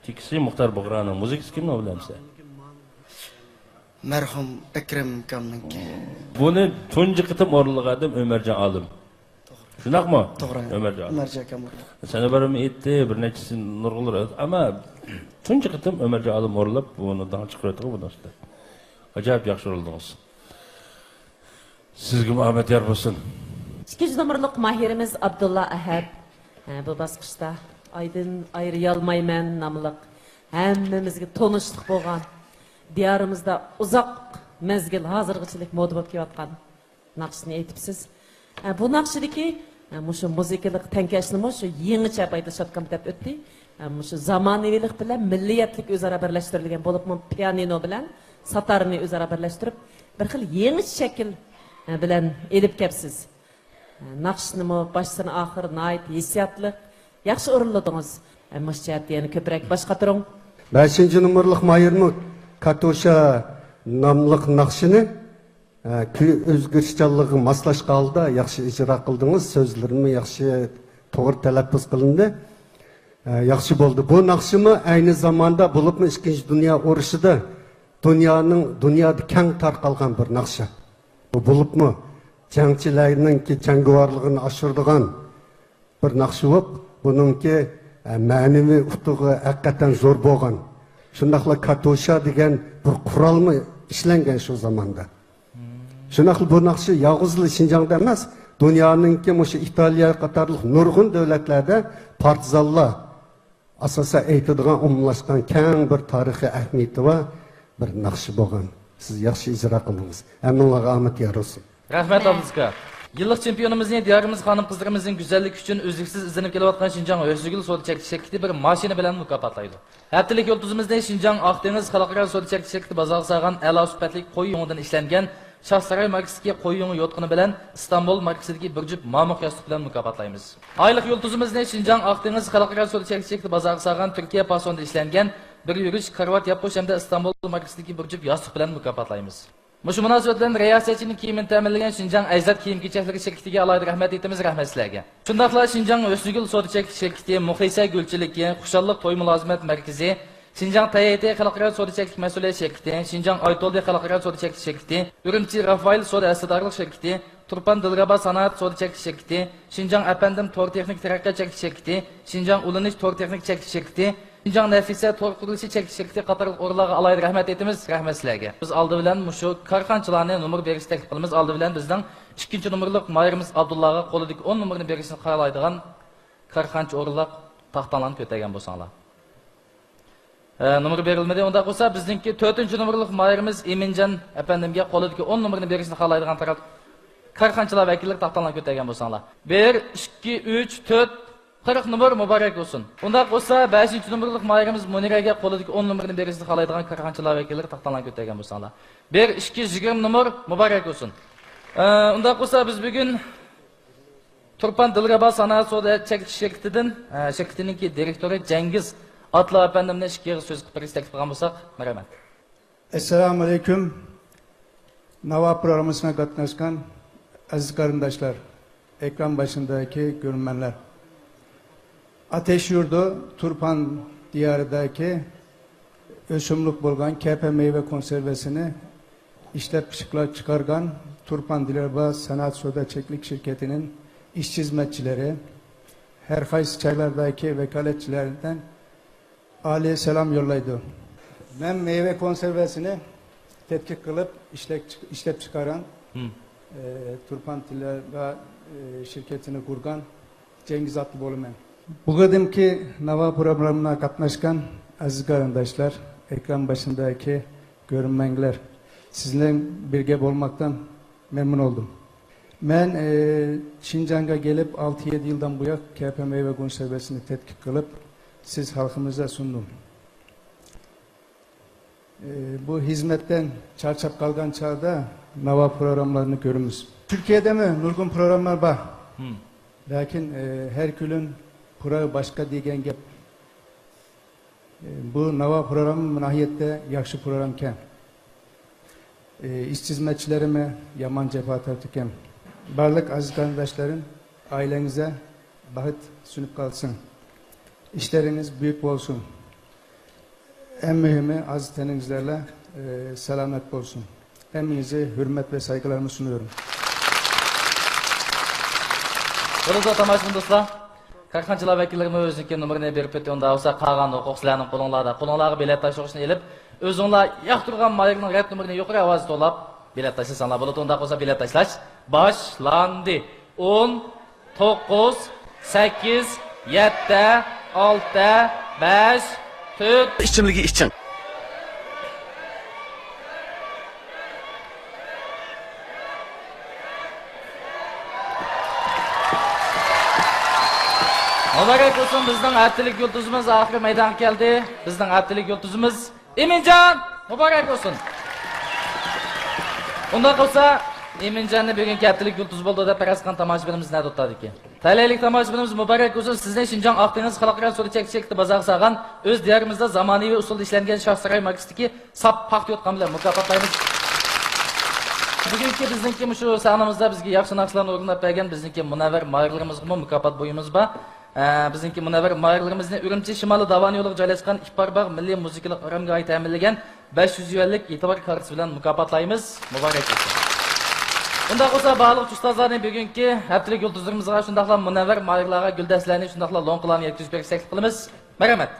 تېكىستى مۇختار بۇغرانىڭ، مۇزىكىسى كىمنىڭ بىلەمسەن؟ مەرھۇم ئەكرەم ئاكامنىڭكى. بۇنى تۇنجى قېتىم ئورۇنلىغان ئادەم ئۆمەرجان ئالىم. شۇنداقمۇ؟ توغرا. ئۆمەرجان ئالىم. ئۆمەرجان ئاكام ئورۇنلىغان. سەنە بارمۇ ئېيتتى، بىر نەچچىسى نۇرغۇنلار. ئەمما تۇنجى قېتىم ئۆمەرجان ئالىم ئورۇنلاپ، بۇنى داڭ چىقىرىۋاتىدۇ بۇ ناخشىدا. ئاجايىپ ياخشى ئورۇندىڭىز. سىزگىمۇ ئامەت يار بولسۇن. ئىككىنچى نومۇرلۇق ماھىرىمىز ئابدۇللا ئەھەت. ھە، بۇ باسقۇچتا ئايدىن ئايرىيالمايمەن ناملىق ھەممىمىزگە تونۇشلۇق بولغان، دىيارىمىزدا ئۇزاق مەزگىل ھازىرغىچىلىك مودا بولۇپ كېلىۋاتقان ناخشىسىنى ئېيتىپسىز. ھە، بۇ ناخشىدىكى، ھە، مۇشۇ مۇزىكىلىق تەڭكەشنىمۇ شۇ يېڭىچە پايدىلىشىۋاتقان دەپ ئۆتتى. ھە، مۇشۇ زامانىۋىلىق بىلەن مىللىيەتلىك ئۆزئارا بىرلەشتۈرۈلگەن بولۇپمۇ پىيانىنو بىلەن ساتارنى ئۆزئارا بىرلەشتۈرۈپ، بىر خىل يېڭىچە شەكىل، ھە، بىلەن ئېلىپ كەپسىز. ھە، ناخشىنىمۇ باشتىن ئاخىر ناھايىتى ھېسسىياتلىق، ياخشى ئورۇنلىدىڭىز. ھە، مۇشۇ جەھەتتە يەنە كۆپرەك باش قاتۇرۇڭ. بەشىنچى نومۇرلۇق ماھىرمۇ كاتوشا ناملىق ناخشىنى، ھە، كۈي ئۆزگىرىشچانلىقىغا ماسلاشقان ھالدا ياخشى ئىجرا قىلدىڭىز. سۆزلىرىمۇ ياخشى، توغرا تەلەپپۇز قىلىندى. ھە، ياخشى بولدى. بۇ ناخشىمۇ ئەينى زاماندا، بولۇپمۇ ئىككىنچى دۇنيا ئۇرۇشىدا دۇنيانىڭ، دۇنيادا كەڭ تارقالغان بىر ناخشا. بۇ بولۇپمۇ جەڭچىلەرنىڭكى جەڭگىۋارلىقىنى ئاشۇرىدىغان بىر ناخشا بولۇپ، بۇنىڭكى، ئە، مەنىۋى ئۇتۇقى ھەقىقەتەن زور بولغان. شۇنداقلا كاتوشا دېگەن بىر قورالمۇ ئىشلەنگەن شۇ زاماندا. شۇنداقلا بۇ ناخشا يالغۇزلا شىنجاڭدا ئەمەس، دۇنيانىڭكى مۇشۇ ئىتالىيە قاتارلىق نۇرغۇن دۆلەتلەردە پارتىزانلار ئاساسەن ئېيتىدىغان ئومۇملاشقان كەڭ بىر تارىخىي ئەھمىيىتى بار بىر ناخشا بولغان. سىز ياخشى ئىجرا قىلدىڭىز. ھەممىڭلارغا ئامەت يار بولسۇن. رەھمەت، ئابدۇسكا. يىللىق چېمپىيونىمىزنى، دىيارىمىز خانىم-قىزلىرىمىزنىڭ گۈزەللىكى ئۈچۈن ئۈزلۈكسىز ئىزدىنىپ كېلىۋاتقان شىنجاڭ ھۆسنىگۈل سودا چەكلىك شىركىتى بىر ماشىنا بىلەن مۇكاپاتلايدۇ. ھەپتىلىك يۇلتۇزىمىزنى شىنجاڭ ئاق دېڭىز خەلقئارا سودا چەكلىك شىركىتى بازارغا سالغان ئەلا سۈپەتلىك قوي يۇڭىدىن ئىشلەنگەن شاھساراي ماركىسىدىكى قوي يۇڭى يوتقىنى بىلەن ئىستانبۇل ماركىسىدىكى بىر جۈپ مامۇق ياستۇق بىلەن مۇكاپاتلايمىز. ئايلىق يۇلتۇزىمىزنى شىنجاڭ ئاق دېڭىز خەلقئارا سودا چەكلىك شىركىتى بازارغا سالغان تۈركىيە پاسونىدا ئىشلەنگەن بىر يۈرۈش كارىۋات ياپقۇچ ھەمدە ئىستانبۇل ماركىسىدىكى بىر جۈپ ياستۇق بىلەن مۇكاپاتلايمىز. مۇشۇ مۇناسىۋەت بىلەن رىياسەتچىنىڭ كىيىمىنى تەمىنلىگەن شىنجاڭ ئەيزات كىيىم-كېچەكلىرى شىركىتىگە ئالاھىدە رەھمەت ئېيتىمىز، رەھمەت سىلەرگە. شۇنداقلا شىنجاڭ ھۆسنىگۈل سودا چەكلىك شىركىتى، مۇخلىسە گۈلچىلىكى، خۇشاللىق توي مۇلازىمەت مەركىزى، شىنجاڭ تەيەيتى خەلقئارا سودا چەكلىك مەسئۇلىيەت شىركىتى، شىنجاڭ ئايتولدى خەلقئارا سودا چەكلىك شىركىتى، ئۈرۈمچى رافائېل سودا ھەسسىدارلىق شىركىتى، تۇرپان دىلرەبا سانائەت سودا چەكلىك شىركىتى، شىنجاڭ ئەپەندىم تور تېخنىك تەرەققىيات چەكلىك شىركىتى، شىنجاڭ ئۇلىنىش تور تېخنىك چەكلىك شىركىتى، شىنجاڭ نەفىسە تور قۇرۇلۇشى چەكلىك شىركىتى قاتارلىق ئورۇنلارغا ئالاھىدە رەھمەت ئېيتىمىز، رەھمەت سىلەرگە. بىز ئالدى بىلەن مۇشۇ كارخانىچىلارنى نومۇر بېرىشنى تەكلىپ قىلىمىز. ئالدى بىلەن بىزنىڭ ئىككىنچى نومۇرلۇق ماھىرىمىز ئابدۇللاغا قولىدىكى ئون نومۇرنى بېرىشنى خالايدىغان كارخانىچى ئورۇنلار تاختاڭلارنى كۆتەرگەن بولساڭلار. ئە، نومۇر بېرىلمىدى. ئۇنداق بولسا، بىزنىڭكى تۆتىنچى نومۇرلۇق ماھىرىمىز ئىمىنجان ئەپەندىمگە قولىدىكى ئون نومۇرنى بېرىشنى خالايدىغان تەرەپ كارخانىچىلار ۋەكىللىرى تاختاڭلارنى كۆتەرگەن بولساڭلار. بىر، ئىككى، ئۈچ، تۆت، قىرىق نومۇر مۇبارەك بولسۇن. ئۇنداق بولسا، بەشىنچى نومۇرلۇق ماھىرىمىز مۇنىرەگە قولىدىكى ئون نومۇرنى بېرىشنى خالايدىغان كارخانىچىلار ۋەكىللىرى تاختاڭلارنى كۆتەرگەن بولساڭلار. بىر، ئىككى، يىگىرمە نومۇر مۇبارەك بولسۇن. ئە، ئۇنداق بولسا، بىز بۈگۈن تۇرپان دىلرەبا سانائەت سودا چەكلىك شىركىتىدىن، ئە، شىركىتىنىڭكى دىرېكتورى جەڭگىز ئاتلا ئەپەندىمنى ئىككى ئېغىز سۆز قىلىپ بېرىشنى تەكلىپ قىلغان بولساق، رەھمەت. ئەسسالامۇ ئەلەيكۇم. ناۋا پروگراممىسىغا قاتناشقان ئەزىز قېرىنداشلار، ئېكران باشىدىكى كۆرۈرمەنلەر. ئاتەش يۇرتى تۇرپان دىيارىدىكى ئۆسۈملۈك بولغان كەپە مېۋە كونسېرۋىسىنى ئىشلەپچىقارغان تۇرپان دىلرەبا سانائەت سودا چەكلىك شىركىتىنىڭ ئىشچى-خىزمەتچىلىرى، ھەر قايسى جايلاردىكى ۋاكالەتچىلەردىن ئالىي سالام يوللايدۇ. مەن مېۋە كونسېرۋىسىنى تەتقىق قىلىپ ئىشلەپ-، ئىشلەپچىقارغان، ھىم. ئى، تۇرپان دىلرەبا، ئى، شىركىتىنى قۇرغان جەڭگىز ئاتلى بولىمەن. بۇ قېتىمقى ناۋا پروگراممىغا قاتناشقان ئەزىز قېرىنداشلار، ئېكران باشىدىكى كۆرۈرمەنلەر، سىزلەر بىلەن بىرگە بولماقتىن مەمنۇن بولدۇم. مەن، ئى، شىنجاڭغا كېلىپ ئالتە يەتتە يىلدىن بۇيان كەپە مېۋە كونسېرۋىسىنى تەتقىق قىلىپ، سىز خەلقىمىزگە سۇندۇم. ئى، بۇ خىزمەتتىن چارچاپ قالغان چاغدا ناۋا پروگراممىلارنى كۆرىمىز. تۈركىيەدىمۇ نۇرغۇن پروگراممىلار بار. ھىم. لېكىن، ئى، ھەر كۈنى پروگرامما باشقا دېگەن گەپ. بۇ ناۋا پروگراممۇ ناھايەتتە ياخشى پروگرامكەن. ئىش خىزمەتچىلىرىمۇ يامان جاپا تارتىدىكەن. بارلىق ئەزىز قېرىنداشلىرىم، ئائىلەڭىزدە بەخت سۈنۈپ قالسۇن. ئىشلىرىڭىز بۈيۈك بولسۇن. ئەڭ مۇھىمى، ئاز تېنىڭىزلەرلا، ئى، سالامەت بولسۇن. ھەممىڭىزگە ھۆرمەت ۋە سايغىلارنى سۇنۇۋېرىمەن. بولىدۇ، تاماشىبىن دوستلار. كارخانىچىلار ۋەكىللىرىمۇ ئۆزىنىڭكى نومۇرىنى بېرىپ ئۆتتى. ئۇنداق بولسا، قالغان ھوقۇق سىلەرنىڭ قولۇڭلاردا. قولۇڭلارغا بىلەت تاشلىغۇچنى ئېلىپ، ئۆزۈڭلار ياقتۇرغان ماھىرنىڭ رەت نومۇرىنى يۇقىرى ئاۋازدا توۋلاپ، بىلەت تاشلىساڭلار بولىدۇ. ئۇنداق بولسا، بىلەت تاشلاش باشلاندى. ئون، توققۇز، سەككىز، يەتتە، ئالتە، بەش، تۆت. ئىچىملىكى ئىچىڭ. مۇبارەك بولسۇن، بىزنىڭ ھەپتىلىك يۇلتۇزىمىز ئاخىرى مەيدانغا كەلدى. بىزنىڭ ھەپتىلىك يۇلتۇزىمىز ئىمىنجان، مۇبارەك بولسۇن. ئۇنداق بولسا، ئىمىنجاننى بۈگۈنكى ھەپتىلىك يۇلتۇز بولدى دەپ پەرەز قىلغان تاماشىبىنىمىز نەدە ئولتۇرىدىكىن؟ تەلەيلىك تاماشىبىنىمىز مۇبارەك بولسۇن. سىزنى شىنجاڭ ئاق دېڭىز خەلقئارا سودا چەكلىك شىركىتى بازارغا سالغان ئۆز دىيارىمىزدا زامانىۋى ئۇسۇلدا ئىشلەنگەن شاھ ساراي ماركىسىدىكى ساپ پاختا يوتقان بىلەن مۇكاپاتلايمىز. بۈگۈنكى بىزنىڭكى مۇشۇ سەھنىمىزدە بىزگە ياخشى ناخشىلارنى ئورۇنلاپ بەرگەن بىزنىڭكى مۇنەۋۋەر ماھىرلىرىمىزغىمۇ مۇكاپات بۇيۇمىمىز بار. ئە، بىزنىڭكى مۇنەۋۋەر ماھىرلىرىمىزنى ئۈرۈمچى شىمالىي داۋان يولىغا جايلاشقان ئىپار باغ مىللىي مۇزىكىلىق ئارامگاھى تەمىنلىگەن بەش يۈز يۈەنلىك ئېتىبار كارتىسى بىلەن مۇكاپاتلايمىز. مۇبارەك بولسۇن. ئۇنداق بولسا، بارلىق ئۇستازلارنى بۈگۈنكى ھەپتىلىك يۇلتۇزلىرىمىزغا، شۇنداقلا مۇنەۋۋەر ماھىرلارغا گۈلدەستىلەرنى، شۇنداقلا لوڭقىلارنى يەتكۈزۈپ بېرىشكە تەكلىپ قىلىمىز. مەرھەمەت.